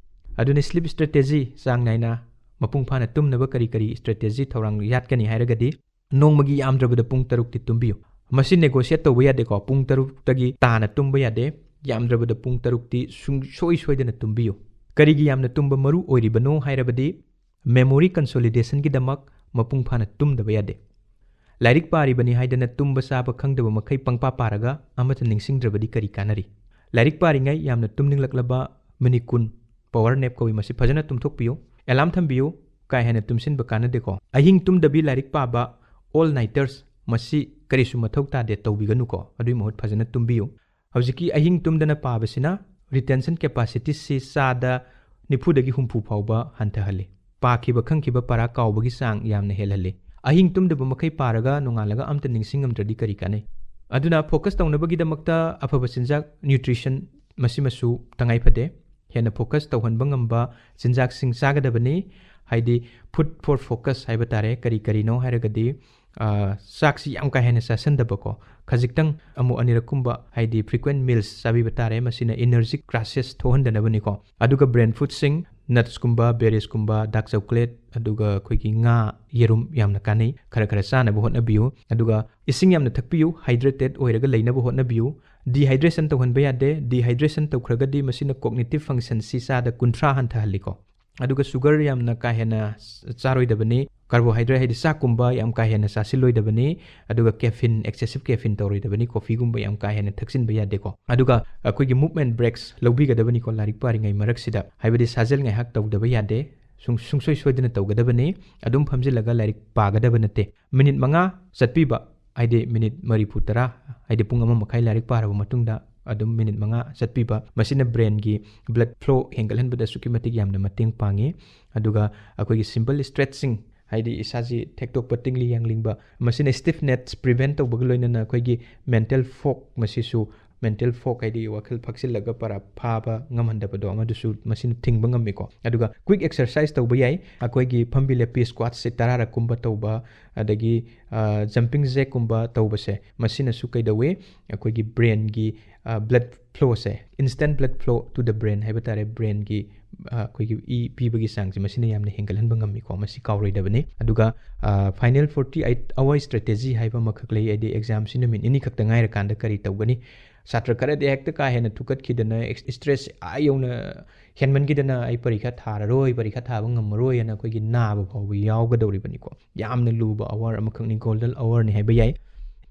ꯑꯗꯨꯅ sleep strategy, ꯆꯥꯡ ꯅꯥꯏꯅ ꯃꯄꯨꯡ ꯐꯥꯅ ꯇꯨꯝꯅꯕ ꯀꯔꯤ ꯀꯔꯤ strategy ꯊꯧꯔꯥꯡ ꯌꯥꯠꯀꯅꯤ ꯍꯥꯏꯔꯒꯗꯤ, ꯅꯣꯡꯃꯒꯤ ꯌꯥꯝꯗ꯭ꯔꯕꯗ ꯄꯨꯡ ꯇꯔꯨꯛꯇꯤ ꯇꯨꯝꯕꯤꯌꯨ꯫ ꯃꯁꯤ negotiate ꯇꯧꯕ ꯌꯥꯗꯦꯀꯣ꯫ ꯄꯨꯡ ꯇꯔꯨꯛꯇꯒꯤ ꯇꯥꯅ ꯇꯨꯝꯕ ꯌꯥꯗꯦ꯫ ꯌꯥꯝꯗ꯭ꯔꯕꯗ ꯄꯨꯡ ꯇꯔꯨꯛꯇꯤ ꯁꯨꯡꯁꯣꯏ ꯁꯣꯏꯗꯅ ꯇꯨꯝꯕꯤꯌꯨ꯫ ꯀꯔꯤꯒꯤ ꯌꯥꯝꯅ ꯇꯨꯝꯕ ꯃꯔꯨ ꯑꯣꯏꯔꯤꯕꯅꯣ ꯍꯥꯏꯔꯕꯗꯤ, memory consolidationꯒꯤꯗꯃꯛ ꯃꯄꯨꯡ ꯐꯥꯅ ꯇꯨꯝꯗꯕ ꯌꯥꯗꯦ꯫ ꯂꯥꯏꯔꯤꯛ ꯄꯥꯔꯤꯕꯅꯤ ꯍꯥꯏꯗꯅ ꯇꯨꯝꯕ ꯆꯥꯕ ꯈꯪꯗꯕ ꯃꯈꯩ ꯄꯪꯄꯥ ꯄꯥꯔꯒ ꯑꯃꯠꯇ ꯅꯤꯡꯁꯤꯡꯗ꯭ꯔꯕꯗꯤ ꯀꯔꯤ ꯀꯥꯟꯅꯔꯤ? ꯂꯥꯏꯔꯤꯛ ꯄꯥꯔꯤꯉꯩ ꯌꯥꯝꯅ ꯇꯨꯝꯅꯤꯡꯂꯛꯂꯕ minute ꯀꯨꯟ, power nap ꯀꯧꯏ, ꯃꯁꯤ ꯐꯖꯅ ꯇꯨꯝꯊꯣꯛꯄꯤꯌꯨ꯫ Alarm ꯊꯝꯕꯤꯌꯨ, ꯀꯥ ꯍꯦꯟꯅ ꯇꯨꯝꯁꯤꯟꯕ ꯀꯥꯟꯅꯗꯦꯀꯣ꯫ ꯑꯍꯤꯡ ꯇꯨꯝꯗꯕꯤ ꯂꯥꯏꯔꯤꯛ ꯄꯥꯕ, all nighters, ꯃꯁꯤ ꯀꯔꯤꯁꯨ ꯃꯊꯧ ꯇꯥꯗꯦ, ꯇꯧꯕꯤꯒꯅꯨꯀꯣ꯫ ꯑꯗꯨꯒꯤ ꯃꯍꯨꯠ ꯐꯖꯅ ꯇꯨꯝꯕꯤꯌꯨ꯫ ꯍꯧꯖꯤꯛꯀꯤ ꯑꯍꯤꯡ ꯇꯨꯝꯗꯅ ꯄꯥꯕꯁꯤꯅ retention capacityꯁꯤ ꯆꯥꯗ ꯅꯤꯐꯨꯗꯒꯤ ꯍꯨꯝꯐꯨ ꯐꯥꯎꯕ ꯍꯟꯊꯍꯜꯂꯤ꯫ ꯄꯥꯈꯤꯕ ꯈꯪꯈꯤꯕ ꯄꯔꯥ ꯀꯥꯎꯕꯒꯤ ꯆꯥꯡ ꯌꯥꯝꯅ ꯍꯦꯜꯍꯜꯂꯤ꯫ ꯑꯍꯤꯡ ꯇꯨꯝꯗꯕ ꯃꯈꯩ ꯄꯥꯔꯒ ꯅꯣꯡꯉꯥꯜꯂꯒ ꯑꯝꯇ ꯅꯤꯡꯁꯤꯡꯉꯝꯗ꯭ꯔꯗꯤ ꯀꯔꯤ ꯀꯥꯟꯅꯩ? ꯑꯗꯨꯅ focus ꯇꯧꯅꯕꯒꯤꯗꯃꯛꯇ ꯑꯐꯕ ꯆꯤꯟꯖꯥꯛ, nutrition, ꯃꯁꯤꯃꯁꯨ ꯇꯉꯥꯏ ꯐꯗꯦ꯫ ꯍꯦꯟꯅ focus ꯇꯧꯍꯟꯕ ꯉꯝꯕ ꯆꯤꯟꯖꯥꯛꯁꯤꯡ ꯆꯥꯒꯗꯕꯅꯤ꯫ ꯍꯥꯏꯗꯤ, food for focus ꯍꯥꯏꯕ ꯇꯥꯔꯦ꯫ ꯀꯔꯤ ꯀꯔꯤꯅꯣ ꯍꯥꯏꯔꯒꯗꯤ, ꯑ, ꯆꯥꯛꯁꯤ ꯌꯥꯝ ꯀꯥ ꯍꯦꯟꯅ ꯆꯥꯁꯤꯟꯗꯕꯀꯣ, ꯈꯖꯤꯛꯇꯪ ꯑꯃꯨꯛ ꯑꯅꯤꯔꯛꯀꯨꯝꯕ, ꯍꯥꯏꯗꯤ frequent meals ꯆꯥꯕꯤꯕ ꯇꯥꯔꯦ꯫ ꯃꯁꯤꯅ energy crashes ꯊꯣꯛꯍꯟꯗꯅꯕꯅꯤꯀꯣ꯫ ꯑꯗꯨꯒ brain foodꯁꯤꯡ, nutsꯀꯨꯝꯕ, berriesꯀꯨꯝꯕ, dark chocolate, ꯑꯗꯨꯒ ꯑꯩꯈꯣꯏꯒꯤ ꯉꯥ, ꯌꯦꯔꯨꯝ ꯌꯥꯝꯅ ꯀꯥꯟꯅꯩ꯫ ꯈꯔ ꯈꯔ ꯆꯥꯅꯕ ꯍꯣꯠꯅꯕꯤꯌꯨ꯫ ꯑꯗꯨꯒ ꯏꯁꯤꯡ ꯌꯥꯝꯅ ꯊꯛꯄꯤꯌꯨ, hydrated ꯑꯣꯏꯔꯒ ꯂꯩꯅꯕ ꯍꯣꯠꯅꯕꯤꯌꯨ꯫ Dehydration ꯇꯧꯍꯟꯕ ꯌꯥꯗꯦ꯫ Dehydration ꯇꯧꯈ꯭ꯔꯒꯗꯤ ꯃꯁꯤꯅ cognitive functionꯁꯤ ꯆꯥꯗ ꯀꯨꯟꯊ꯭ꯔꯥ ꯍꯟꯊꯍꯜꯂꯤꯀꯣ꯫ ꯑꯗꯨꯒ sugar ꯌꯥꯝꯅ ꯀꯥ ꯍꯦꯟꯅ ꯆꯥꯔꯣꯏꯗꯕꯅꯤ꯫ Carbohydrate, ꯍꯥꯏꯗꯤ ꯆꯥꯛꯀꯨꯝꯕ, ꯌꯥꯝ ꯀꯥ ꯍꯦꯟꯅ ꯆꯥꯁꯤꯜꯂꯣꯏꯗꯕꯅꯤ꯫ ꯑꯗꯨꯒ caffeine, excessive caffeine ꯇꯧꯔꯣꯏꯗꯕꯅꯤ꯫ Coffeeꯒꯨꯝꯕ ꯌꯥꯝ ꯀꯥ ꯍꯦꯟꯅ ꯊꯛꯆꯤꯟꯕ ꯌꯥꯗꯦꯀꯣ꯫ ꯑꯗꯨꯒ ꯑꯩꯈꯣꯏꯒꯤ movement breaks ꯂꯧꯕꯤꯒꯗꯕꯅꯤꯀꯣ ꯂꯥꯏꯔꯤꯛ ꯄꯥꯔꯤꯉꯩ ꯃꯔꯛꯁꯤꯗ, ꯍꯥꯏꯕꯗꯤ ꯁꯥꯖꯦꯜ ꯉꯥꯏꯍꯥꯛ ꯇꯧꯗꯕ ꯌꯥꯗꯦ꯫ ꯁꯨꯡ-, ꯁꯨꯡꯁꯣꯏ ꯁꯣꯏꯗꯅ ꯇꯧꯒꯗꯕꯅꯤ꯫ ꯑꯗꯨꯝ ꯐꯝꯖꯤꯜꯂꯒ ꯂꯥꯏꯔꯤꯛ ꯄꯥꯒꯗꯕ ꯅꯠꯇꯦ꯫ ꯃꯤꯅꯤꯠ ꯃꯉꯥ ꯆꯠꯄꯤꯕ, ꯍꯥꯏꯗꯤ ꯃꯤꯅꯤꯠ ꯃꯔꯤꯐꯨ ꯇꯔꯥ, ꯍꯥꯏꯗꯤ ꯄꯨꯡ ꯑꯃ ꯃꯈꯥꯏ ꯂꯥꯏꯔꯤꯛ ꯄꯥꯔꯕ ꯃꯇꯨꯡꯗ ꯑꯗꯨꯝ ꯃꯤꯅꯤꯠ ꯃꯉꯥ ꯆꯠꯄꯤꯕ, ꯃꯁꯤꯅ brainꯒꯤ blood flow ꯍꯦꯟꯒꯠꯍꯟꯕꯗ ꯑꯁꯨꯛꯀꯤ ꯃꯇꯤꯛ ꯌꯥꯝꯅ ꯃꯇꯦꯡ ꯄꯥꯡꯉꯤ꯫ ꯑꯗꯨꯒ ꯑꯩꯈꯣꯏꯒꯤ simple stretching, ꯍꯥꯏꯗꯤ ꯏꯁꯥꯁꯤ ꯊꯦꯛꯇꯣꯛꯄ, ꯇꯤꯡꯂꯤ ꯌꯥꯡꯂꯤꯡꯕ, ꯃꯁꯤꯅ stiffness prevent ꯇꯧꯕꯒ ꯂꯣꯏꯅꯅ ꯑꯩꯈꯣꯏꯒꯤ mental fog, ꯃꯁꯤꯁꯨ mental fog ꯍꯥꯏꯗꯤ ꯋꯥꯈꯜ ꯐꯛꯆꯤꯜꯂꯒ ꯄꯔꯥ ꯐꯥꯕ ꯉꯝꯍꯟꯗꯕꯗꯣ, ꯑꯃꯗꯨꯁꯨ ꯃꯁꯤꯅ ꯊꯤꯡꯕ ꯉꯝꯃꯤꯀꯣ꯫ ꯑꯗꯨꯒ quick exercise ꯇꯧꯕ ꯌꯥꯏ꯫ ꯑꯩꯈꯣꯏꯒꯤ ꯐꯝꯕꯤ ꯂꯦꯞꯄꯤ squatꯁꯦ ꯇꯔꯥꯔꯛ ꯀꯨꯝꯕ ꯇꯧꯕ, ꯑꯗꯒꯤ, ꯑ, jumping jackꯀꯨꯝꯕ ꯇꯧꯕꯁꯦ, ꯃꯁꯤꯅꯁꯨ ꯀꯩꯗꯧꯋꯤ? ꯑꯩꯈꯣꯏꯒꯤ brainꯒꯤ, ꯑ, blood flowꯁꯦ, instant blood flow to the brain ꯍꯥꯏꯕ ꯇꯥꯔꯦ, brainꯒꯤ, ꯑ, ꯑꯩꯈꯣꯏꯒꯤ ꯏ ꯄꯤꯕꯒꯤ ꯆꯥꯡꯁꯦ, ꯃꯁꯤꯅ ꯌꯥꯝꯅ ꯍꯦꯟꯒꯠꯍꯟꯕ ꯉꯝꯃꯤꯀꯣ, ꯃꯁꯤ ꯀꯥꯎꯔꯣꯏꯗꯕꯅꯤ꯫ ꯑꯗꯨꯒ, ꯑ, final forty eight hour strategy ꯍꯥꯏꯕ ꯑꯃꯈꯛ ꯂꯩ, ꯍꯥꯏꯗꯤ examꯁꯤ ꯅꯨꯃꯤꯠ ꯅꯤꯅꯤ ꯈꯛꯇ ꯉꯥꯏꯔꯀꯥꯟꯗ ꯀꯔꯤ ꯇꯧꯒꯅꯤ? ꯁꯥꯇ꯭ꯔ ꯈꯔꯗꯤ ꯍꯦꯛꯇ ꯀꯥ ꯍꯦꯟꯅ ꯊꯨꯀꯠꯈꯤꯗꯅ, ex-, stress ꯑꯥ ꯌꯧꯅ ꯍꯦꯟꯃꯟꯈꯤꯗꯅ, "ꯑꯩ ꯄꯔꯤꯈꯥ ꯊꯥꯔꯔꯣꯏ, ꯄꯔꯤꯈꯥ ꯊꯥꯕ ꯉꯝꯃꯔꯣꯏ" ꯍꯥꯏꯅ ꯑꯩꯈꯣꯏꯒꯤ ꯅꯥꯕ ꯐꯥꯎꯕ ꯌꯥꯎꯒꯗꯧꯔꯤꯕꯅꯤꯀꯣ꯫ ꯌꯥꯝꯅ ꯂꯨꯕ hour ꯑꯃꯈꯛꯅꯤ, golden hourꯅꯤ ꯍꯥꯏꯕ ꯌꯥꯏ꯫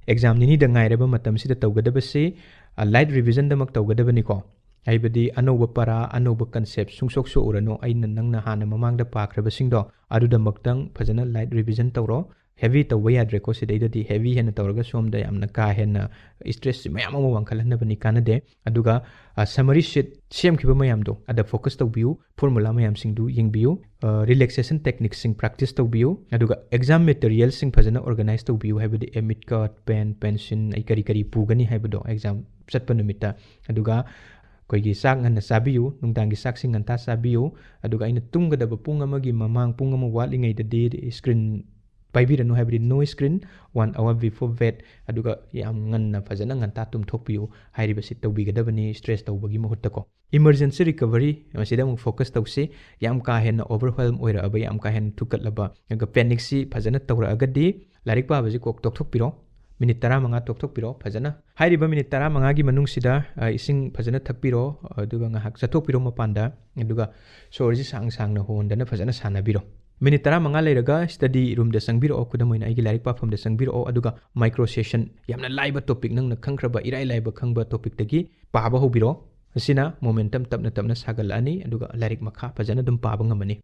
Exam ꯅꯤꯅꯤꯗ ꯉꯥꯏꯔꯕ ꯃꯇꯝꯁꯤꯗ ꯇꯧꯒꯗꯕꯁꯤ, ꯑ, light revisionꯗꯃꯛ ꯇꯧꯒꯗꯕꯅꯤꯀꯣ꯫ ꯍꯥꯏꯕꯗꯤ ꯑꯅꯧꯕ ꯄꯔꯥ, ꯑꯅꯧꯕ concept ꯁꯨꯡꯁꯣꯛ ꯁꯣꯛꯎꯔꯅꯨ꯫ ꯑꯩꯅ, ꯅꯪꯅ ꯍꯥꯟꯅ ꯃꯃꯥꯡꯗ ꯄꯥꯈ꯭ꯔꯕꯁꯤꯡꯗꯣ ꯑꯗꯨꯗꯃꯛꯇꯪ ꯐꯖꯅ light revision ꯇꯧꯔꯣ꯫ Heavy ꯇꯧꯕ ꯌꯥꯗ꯭ꯔꯦꯀꯣ ꯁꯤꯗꯩꯗꯗꯤ꯫ Heavy ꯍꯦꯟꯅ ꯇꯧꯔꯒ ꯁꯣꯝꯗ ꯌꯥꯝꯅ ꯀꯥ ꯍꯦꯟꯅ stress ꯃꯌꯥꯝ ꯑꯃ ꯋꯥꯡꯈꯠꯍꯟꯅꯕꯅꯤ, ꯀꯥꯟꯅꯗꯦ꯫ ꯑꯗꯨꯒ, ꯑ, summary sheet ꯁꯦꯝꯈꯤꯕ ꯃꯌꯥꯝꯗꯣ ꯑꯗ focus ꯇꯧꯕꯤꯌꯨ, formula ꯃꯌꯥꯝꯁꯤꯡꯗꯨ ꯌꯦꯡꯕꯤꯌꯨ꯫ ꯑ, relaxation techniqueꯁꯤꯡ practice ꯇꯧꯕꯤꯌꯨ꯫ ꯑꯗꯨꯒ exam materialꯁꯤꯡ ꯐꯖꯅ organize ꯇꯧꯕꯤꯌꯨ, ꯍꯥꯏꯕꯗꯤ admit card, pen, pencil, ꯑꯩ ꯀꯔꯤ ꯀꯔꯤ ꯄꯨꯒꯅꯤ ꯍꯥꯏꯕꯗꯣ exam ꯆꯠꯄ ꯅꯨꯃꯤꯠꯇ꯫ ꯑꯗꯨꯒ ꯑꯩꯈꯣꯏꯒꯤ ꯆꯥꯛ ꯉꯟꯅ ꯆꯥꯕꯤꯌꯨ, ꯅꯨꯡꯗꯥꯡꯒꯤ ꯆꯥꯛꯁꯤꯡ ꯉꯟꯇꯥ ꯆꯥꯕꯤꯌꯨ꯫ ꯑꯗꯨꯒ ꯑꯩꯅ ꯇꯨꯝꯒꯗꯕ ꯄꯨꯡ ꯑꯃꯒꯤ ꯃꯃꯥꯡ, ꯄꯨꯡ ꯑꯃ ꯋꯥꯠꯂꯤꯉꯩꯗꯗꯤ screen ꯄꯥꯏꯕꯤꯔꯅꯨ, ꯍꯥꯏꯕꯗꯤ no screen one hour before bed꯫ ꯑꯗꯨꯒ ꯌꯥꯝ ꯉꯟꯅ ꯐꯖꯅ ꯉꯟꯇꯥ ꯇꯨꯝꯊꯣꯛꯄꯤꯌꯨ꯫ ꯍꯥꯏꯔꯤꯕꯁꯤ ꯇꯧꯕꯤꯒꯗꯕꯅꯤ stress ꯇꯧꯕꯒꯤ ꯃꯍꯨꯠꯇꯀꯣ꯫ Emergency recovery, ꯃꯁꯤꯗ ꯑꯃꯨꯛ focus ꯇꯧꯁꯤ꯫ ꯌꯥꯝ ꯀꯥ ꯍꯦꯟꯅ overwhelm ꯑꯣꯏꯔꯛꯑꯕ, ꯌꯥꯝ ꯀꯥ ꯍꯦꯟꯅ ꯊꯨꯀꯠꯂꯕ, ꯑꯗꯨꯒ panicꯁꯤ ꯐꯖꯅ ꯇꯧꯔꯛꯑꯒꯗꯤ ꯂꯥꯏꯔꯤꯛ ꯄꯥꯕꯁꯤ ꯀꯣꯛ ꯇꯣꯛꯊꯣꯛꯄꯤꯔꯣ꯫ ꯃꯤꯅꯤꯠ ꯇꯔꯥꯃꯉꯥ ꯇꯣꯛꯊꯣꯛꯄꯤꯔꯣ ꯐꯖꯅ꯫ ꯍꯥꯏꯔꯤꯕ ꯃꯤꯅꯤꯠ ꯇꯔꯥꯃꯉꯥꯒꯤ ꯃꯅꯨꯡꯁꯤꯗ, ꯑ, ꯏꯁꯤꯡ ꯐꯖꯅ ꯊꯛꯄꯤꯔꯣ, ꯑꯗꯨꯒ ꯉꯥꯏꯍꯥꯛ ꯆꯠꯊꯣꯛꯄꯤꯔꯣ ꯃꯄꯥꯟꯗ, ꯑꯗꯨꯒ ꯁꯣꯔꯁꯤ ꯁꯥꯡ ꯁꯥꯡꯅ ꯍꯣꯟꯗꯅ ꯐꯖꯅ ꯁꯥꯟꯅꯕꯤꯔꯣ꯫ ꯃꯤꯅꯤꯠ ꯇꯔꯥꯃꯉꯥ ꯂꯩꯔꯒ study roomꯗ ꯆꯪꯕꯤꯔꯛꯑꯣ, ꯈꯨꯗꯝ ꯑꯣꯏꯅ ꯑꯩꯒꯤ ꯂꯥꯏꯔꯤꯛ ꯄꯥꯐꯝꯗ ꯆꯪꯕꯤꯔꯛꯑꯣ, ꯑꯗꯨꯒ micro session, ꯌꯥꯝꯅ ꯂꯥꯏꯕ topic, ꯅꯪꯅ ꯈꯪꯈ꯭ꯔꯕ, ꯏꯔꯥꯏ ꯂꯥꯏꯕ ꯈꯪꯕ topicꯇꯒꯤ ꯄꯥꯕ ꯍꯧꯕꯤꯔꯣ꯫ ꯑꯁꯤꯅ momentum ꯇꯞꯅ ꯇꯞꯅ ꯁꯥꯒꯠꯂꯛꯑꯅꯤ, ꯑꯗꯨꯒ ꯂꯥꯏꯔꯤꯛ ꯃꯈꯥ ꯐꯖꯅ ꯑꯗꯨꯝ ꯄꯥꯕ ꯉꯝꯃꯅꯤ꯫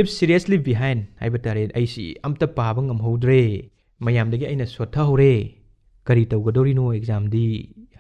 If seriously behind ꯍꯥꯏꯕ ꯇꯥꯔꯦ, ꯑꯩꯁꯤ ꯑꯝꯇ ꯄꯥꯕ ꯉꯝꯍꯧꯗ꯭ꯔꯦ, ꯃꯌꯥꯝꯗꯒꯤ ꯑꯩꯅ ꯁꯣꯠꯊꯍꯧꯔꯦ, ꯀꯔꯤ ꯇꯧꯒꯗꯧꯔꯤꯅꯣ? ꯑꯦꯛꯖꯥꯝꯗꯤ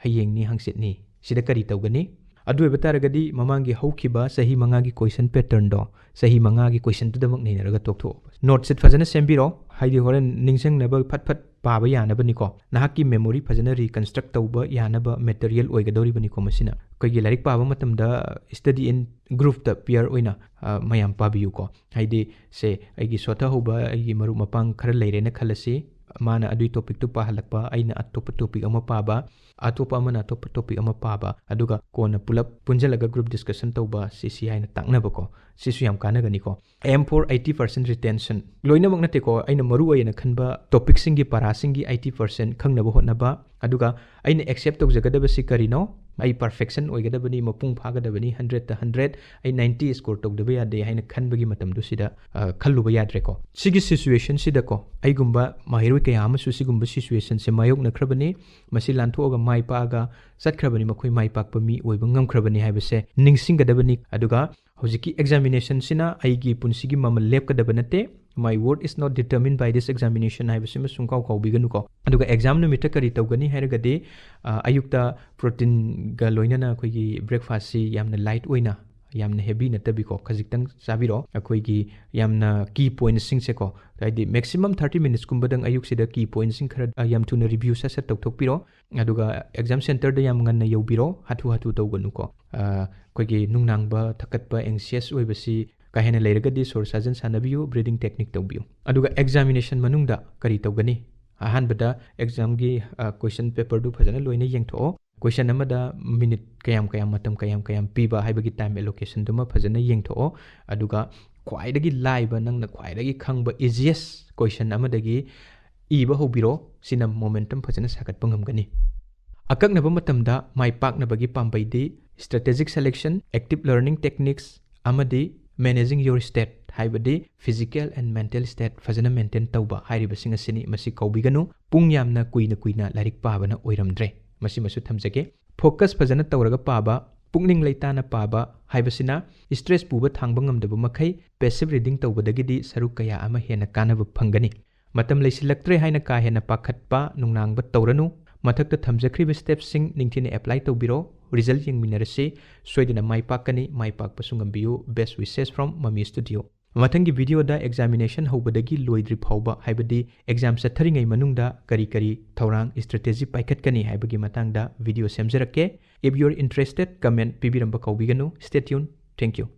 ꯍꯌꯦꯡꯅꯤ, ꯍꯪꯆꯤꯠꯅꯤ, ꯁꯤꯗ ꯀꯔꯤ ꯇꯧꯒꯅꯤ? ꯑꯗꯨ ꯑꯣꯏꯕ ꯇꯥꯔꯒꯗꯤ ꯃꯃꯥꯡꯒꯤ ꯍꯧꯈꯤꯕ ꯆꯍꯤ ꯃꯉꯥꯒꯤ ꯀꯣꯏꯁꯟ ꯄꯦꯇꯔꯟꯗꯣ ꯆꯍꯤ ꯃꯉꯥꯒꯤ ꯀꯣꯏꯁꯟꯗꯨꯗꯃꯛ ꯅꯩꯅꯔꯒ ꯇꯣꯛꯊꯣꯛꯑꯣ꯫ ꯅꯣꯠ ꯁꯤꯠ ꯐꯖꯅ ꯁꯦꯝꯕꯤꯔꯣ, ꯍꯥꯏꯗꯤ ꯍꯣꯔꯦꯟ ꯅꯤꯡꯁꯤꯡꯅꯕ ꯐꯠ ꯐꯠ ꯄꯥꯕ ꯌꯥꯅꯕꯅꯤꯀꯣ꯫ ꯅꯍꯥꯛꯀꯤ ꯃꯦꯃꯣꯔꯤ ꯐꯖꯅ ꯔꯤꯀꯟꯁꯇ꯭ꯔꯛ ꯇꯧꯕ ꯌꯥꯅꯕ ꯃꯦꯇꯔꯤꯌꯦꯜ ꯑꯣꯏꯒꯗꯧꯔꯤꯕꯅꯤꯀꯣ ꯃꯁꯤꯅ꯫ ꯑꯩꯈꯣꯏꯒꯤ ꯂꯥꯏꯔꯤꯛ ꯄꯥꯕ ꯃꯇꯝꯗ study in group ꯇ, peer ꯑꯣꯏꯅ, ꯑ, ꯃꯌꯥꯝ ꯄꯥꯕꯤꯌꯨꯀꯣ꯫ ꯍꯥꯏꯗꯤ ꯁꯦ, ꯑꯩꯒꯤ ꯁꯣꯠꯊꯍꯧꯕ ꯑꯩꯒꯤ ꯃꯔꯨꯞ ꯃꯄꯥꯡ ꯈꯔ ꯂꯩꯔꯦꯅ ꯈꯜꯂꯁꯤ, ꯃꯥꯅ ꯑꯗꯨꯒꯤ ꯇꯣꯄꯤꯛꯇꯨ ꯄꯥꯍꯜꯂꯛꯄ, ꯑꯩꯅ ꯑꯇꯣꯞꯄ ꯇꯣꯄꯤꯛ ꯑꯃ ꯄꯥꯕ, ꯑꯇꯣꯞꯄ ꯑꯃꯅ ꯑꯇꯣꯞꯄ ꯇꯣꯄꯤꯛ ꯑꯃ ꯄꯥꯕ, ꯑꯗꯨꯒ ꯀꯣꯟꯅ ꯄꯨꯂꯞ ꯄꯨꯟꯁꯤꯜꯂꯒ ꯒ꯭ꯔꯨꯞ ꯗꯤꯁꯀꯁꯟ ꯇꯧꯕ, ꯁꯤ ꯁꯤ ꯍꯥꯏꯅ ꯇꯥꯛꯅꯕꯀꯣ꯫ ꯁꯤꯁꯨ ꯌꯥꯝ ꯀꯥꯟꯅꯒꯅꯤꯀꯣ꯫ Aim for eighty percent retention꯫ ꯂꯣꯏꯅꯃꯛ ꯅꯠꯇꯦꯀꯣ, ꯑꯩꯅ ꯃꯔꯨ ꯑꯣꯏꯅ ꯈꯟꯕ ꯇꯣꯄꯤꯛꯁꯤꯡꯒꯤ, ꯄꯔꯥꯁꯤꯡꯒꯤ eighty percent ꯈꯪꯅꯕ ꯍꯣꯠꯅꯕ꯫ ꯑꯗꯨꯒ ꯑꯩꯅ ꯑꯦꯛꯁꯦꯞ ꯇꯧꯖꯒꯗꯕꯁꯤ ꯀꯔꯤꯅꯣ? ꯑꯩ ꯄꯔꯐꯦꯛꯁꯟ ꯑꯣꯏꯒꯗꯕꯅꯤ, ꯃꯄꯨꯡ ꯐꯥꯒꯗꯕꯅꯤ, ꯍꯟꯗ꯭ꯔꯦꯠꯇ ꯍꯟꯗ꯭ꯔꯦꯠ, ꯑꯩ ꯅꯥꯏꯟꯇꯤ ꯁ꯭ꯀꯣꯔ ꯇꯧꯗꯕ ꯌꯥꯗꯦ ꯍꯥꯏꯅ ꯈꯟꯕꯒꯤ ꯃꯇꯝꯗꯨ ꯁꯤꯗ, ꯑ, ꯈꯜꯂꯨꯕ ꯌꯥꯗ꯭ꯔꯦꯀꯣ꯫ ꯁꯤꯒꯤ ꯁꯤꯆꯨꯋꯦꯁꯟꯁꯤꯗꯀꯣ, ꯑꯩꯒꯨꯝꯕ ꯃꯍꯩꯔꯣꯏ ꯀꯌꯥ ꯑꯃꯁꯨ ꯁꯤꯒꯨꯝꯕ ꯁꯤꯆꯨꯋꯦꯁꯟꯁꯦ ꯃꯥꯌꯣꯛꯅꯈ꯭ꯔꯕꯅꯤ꯫ ꯃꯁꯤ ꯂꯥꯟꯊꯣꯛꯑꯒ ꯃꯥꯏ ꯄꯥꯛꯑꯒ ꯆꯠꯈ꯭ꯔꯕꯅꯤ, ꯃꯈꯣꯏ ꯃꯥꯏ ꯄꯥꯛꯄ ꯃꯤ ꯑꯣꯏꯕ ꯉꯝꯈ꯭ꯔꯕꯅꯤ ꯍꯥꯏꯕꯁꯦ ꯅꯤꯡꯁꯤꯡꯒꯗꯕꯅꯤ꯫ ꯑꯗꯨꯒ ꯍꯧꯖꯤꯛꯀꯤ ꯑꯦꯛꯖꯥꯃꯤꯅꯦꯁꯟꯁꯤꯅ ꯑꯩꯒꯤ ꯄꯨꯟꯁꯤꯒꯤ ꯃꯃꯜ ꯂꯦꯞꯀꯗꯕ ꯅꯠꯇꯦ꯫ My worth is not determined by this examination ꯍꯥꯏꯕꯁꯤꯃ ꯁꯨꯡꯀꯥꯎ ꯀꯥꯎꯕꯤꯒꯅꯨꯀꯣ꯫ ꯑꯗꯨꯒ ꯑꯦꯛꯖꯥꯝ ꯅꯨꯃꯤꯠꯇ ꯀꯔꯤ ꯇꯧꯒꯅꯤ ꯍꯥꯏꯔꯒꯗꯤ, ꯑ, ꯑꯌꯨꯛꯇ ꯄ꯭ꯔꯣꯇꯤꯟꯒ ꯂꯣꯏꯅꯅ ꯑꯩꯈꯣꯏꯒꯤ ꯕ꯭ꯔꯦꯛꯐꯥꯁꯁꯤ ꯌꯥꯝꯅ ꯂꯥꯏꯠ ꯑꯣꯏꯅ, ꯌꯥꯝꯅ ꯍꯦꯚꯤ ꯅꯠꯇꯕꯤꯀꯣ, ꯈꯖꯤꯛꯇꯪ ꯆꯥꯕꯤꯔꯣ꯫ ꯑꯩꯈꯣꯏꯒꯤ ꯌꯥꯝꯅ ꯀꯤ ꯄꯣꯏꯟꯠꯁꯤꯡꯁꯦꯀꯣ, ꯍꯥꯏꯗꯤ ꯃꯦꯛꯁꯤꯃꯝ ꯊꯥꯔꯇꯤ ꯃꯤꯅꯤꯠꯁꯀꯨꯝꯕꯗꯪ ꯑꯌꯨꯛꯁꯤꯗ ꯀꯤ ꯄꯣꯏꯟꯠꯁꯤꯡ ꯈꯔ, ꯑ, ꯌꯥꯝ ꯊꯨꯅ ꯔꯤꯚ꯭ꯌꯨ ꯁꯠ ꯁꯠ ꯇꯧꯊꯣꯛꯄꯤꯔꯣ꯫ ꯑꯗꯨꯒ ꯑꯦꯛꯖꯥꯝ ꯁꯦꯟꯇꯔꯗ ꯌꯥꯝ ꯉꯟꯅ ꯌꯧꯕꯤꯔꯣ, ꯍꯥꯊꯨ ꯍꯥꯊꯨ ꯇꯧꯒꯅꯨꯀꯣ꯫ ꯑ, ꯑꯩꯈꯣꯏꯒꯤ ꯅꯨꯡꯅꯥꯡꯕ, ꯊꯛꯀꯠꯄ, ꯑꯦꯡꯁꯤꯌꯁ ꯑꯣꯏꯕꯁꯤ ꯀꯥ ꯍꯦꯟꯅ ꯂꯩꯔꯒꯗꯤ ꯁꯣꯔ ꯁꯥꯖꯟ ꯁꯥꯟꯅꯕꯤꯌꯨ, ꯕ꯭ꯔꯤꯗꯤꯡ ꯇꯦꯛꯅꯤꯛ ꯇꯧꯕꯤꯌꯨ꯫ ꯑꯗꯨꯒ ꯑꯦꯛꯖꯥꯃꯤꯅꯦꯁꯟ ꯃꯅꯨꯡꯗ ꯀꯔꯤ ꯇꯧꯒꯅꯤ? ꯑꯍꯥꯟꯕꯗ ꯑꯦꯛꯖꯥꯝꯒꯤ, ꯑ, ꯀꯣꯏꯁꯟ ꯄꯦꯄꯔꯗꯨ ꯐꯖꯅ ꯂꯣꯏꯅ ꯌꯦꯡꯊꯣꯛꯑꯣ꯫ ꯀꯣꯏꯁꯟ ꯑꯃꯗ ꯃꯤꯅꯤꯠ ꯀꯌꯥꯝ ꯀꯌꯥꯝ, ꯃꯇꯝ ꯀꯌꯥꯝ ꯀꯌꯥꯝ ꯄꯤꯕ ꯍꯥꯏꯕꯒꯤ ꯇꯥꯏꯝ ꯑꯦꯂꯣꯀꯦꯁꯟꯗꯨꯃ ꯐꯖꯅ ꯌꯦꯡꯊꯣꯛꯑꯣ꯫ ꯑꯗꯨꯒ ꯈ꯭ꯋꯥꯏꯗꯒꯤ ꯂꯥꯏꯕ, ꯅꯪꯅ ꯈ꯭ꯋꯥꯏꯗꯒꯤ ꯈꯪꯕ ꯏꯖꯤꯌꯦꯁ ꯀꯣꯏꯁꯟ ꯑꯃꯗꯒꯤ ꯏꯕ ꯍꯧꯕꯤꯔꯣ꯫ ꯁꯤꯅ ꯃꯣꯃꯦꯟꯇꯝ ꯐꯖꯅ ꯁꯥꯒꯠꯄ ꯉꯝꯒꯅꯤ꯫ ꯑꯀꯛꯅꯕ ꯃꯇꯝꯗ ꯃꯥꯏ ꯄꯥꯛꯅꯕꯒꯤ ꯄꯥꯝꯕꯩꯗꯤ strategic selection, active learning techniques ꯑꯃꯗꯤ managing your state, ꯍꯥꯏꯕꯗꯤ physical and mental state ꯐꯖꯅ ꯃꯦꯟꯇꯦꯟ ꯇꯧꯕ ꯍꯥꯏꯔꯤꯕꯁꯤꯡ ꯑꯁꯤꯅꯤ꯫ ꯃꯁꯤ ꯀꯥꯎꯕꯤꯒꯅꯨ꯫ ꯄꯨꯡ ꯌꯥꯝꯅ ꯀꯨꯏꯅ ꯀꯨꯏꯅ ꯂꯥꯏꯔꯤꯛ ꯄꯥꯕꯅ ꯑꯣꯏꯔꯝꯗ꯭ꯔꯦ꯫ ꯃꯁꯤꯃꯁꯨ ꯊꯝꯖꯒꯦ꯫ ꯐꯣꯀꯁ ꯐꯖꯅ ꯇꯧꯔꯒ ꯄꯥꯕ, ꯄꯨꯛꯅꯤꯡ ꯂꯩꯇꯥꯅ ꯄꯥꯕ ꯍꯥꯏꯕꯁꯤꯅ stress ꯄꯨꯕ ꯊꯥꯡꯕ ꯉꯝꯗꯕ ꯃꯈꯩ passive reading ꯇꯧꯕꯗꯒꯤꯗꯤ ꯁꯔꯨꯛ ꯀꯌꯥ ꯑꯃ ꯍꯦꯟꯅ ꯀꯥꯟꯅꯕ ꯐꯪꯒꯅꯤ꯫ ꯃꯇꯝ ꯂꯩꯁꯤꯜꯂꯛꯇ꯭ꯔꯦ ꯍꯥꯏꯅ ꯀꯥ ꯍꯦꯟꯅ ꯄꯥꯈꯠꯄ, ꯅꯨꯡꯅꯥꯡꯕ ꯇꯧꯔꯅꯨ꯫ ꯃꯊꯛꯇ ꯊꯝꯖꯈ꯭ꯔꯤꯕ stepꯁꯤꯡ ꯅꯤꯡꯊꯤꯅ apply ꯇꯧꯕꯤꯔꯣ꯫ Result ꯌꯦꯡꯃꯤꯟꯅꯔꯁꯤ꯫ ꯁꯣꯏꯗꯅ ꯃꯥꯏ ꯄꯥꯛꯀꯅꯤ꯫ ꯃꯥꯏ ꯄꯥꯛꯄꯁꯨ ꯉꯝꯕꯤꯌꯨ꯫ Best wishes from Mami Studio꯫ ꯃꯊꯪꯒꯤ videoꯗ examination ꯍꯧꯕꯗꯒꯤ ꯂꯣꯏꯗ꯭ꯔꯤ ꯐꯥꯎꯕ, ꯍꯥꯏꯕꯗꯤ exam ꯆꯠꯊꯔꯤꯉꯩ ꯃꯅꯨꯡꯗ ꯀꯔꯤ ꯀꯔꯤ ꯊꯧꯔꯥꯡ strategy ꯄꯥꯏꯈꯠꯀꯅꯤ ꯍꯥꯏꯕꯒꯤ ꯃꯇꯥꯡꯗ video ꯁꯦꯝꯖꯔꯛꯀꯦ꯫ If you are interested, comment ꯄꯤꯕꯤꯔꯝꯕ ꯀꯥꯎꯕꯤꯒꯅꯨ꯫ Stay tuned. Thank you.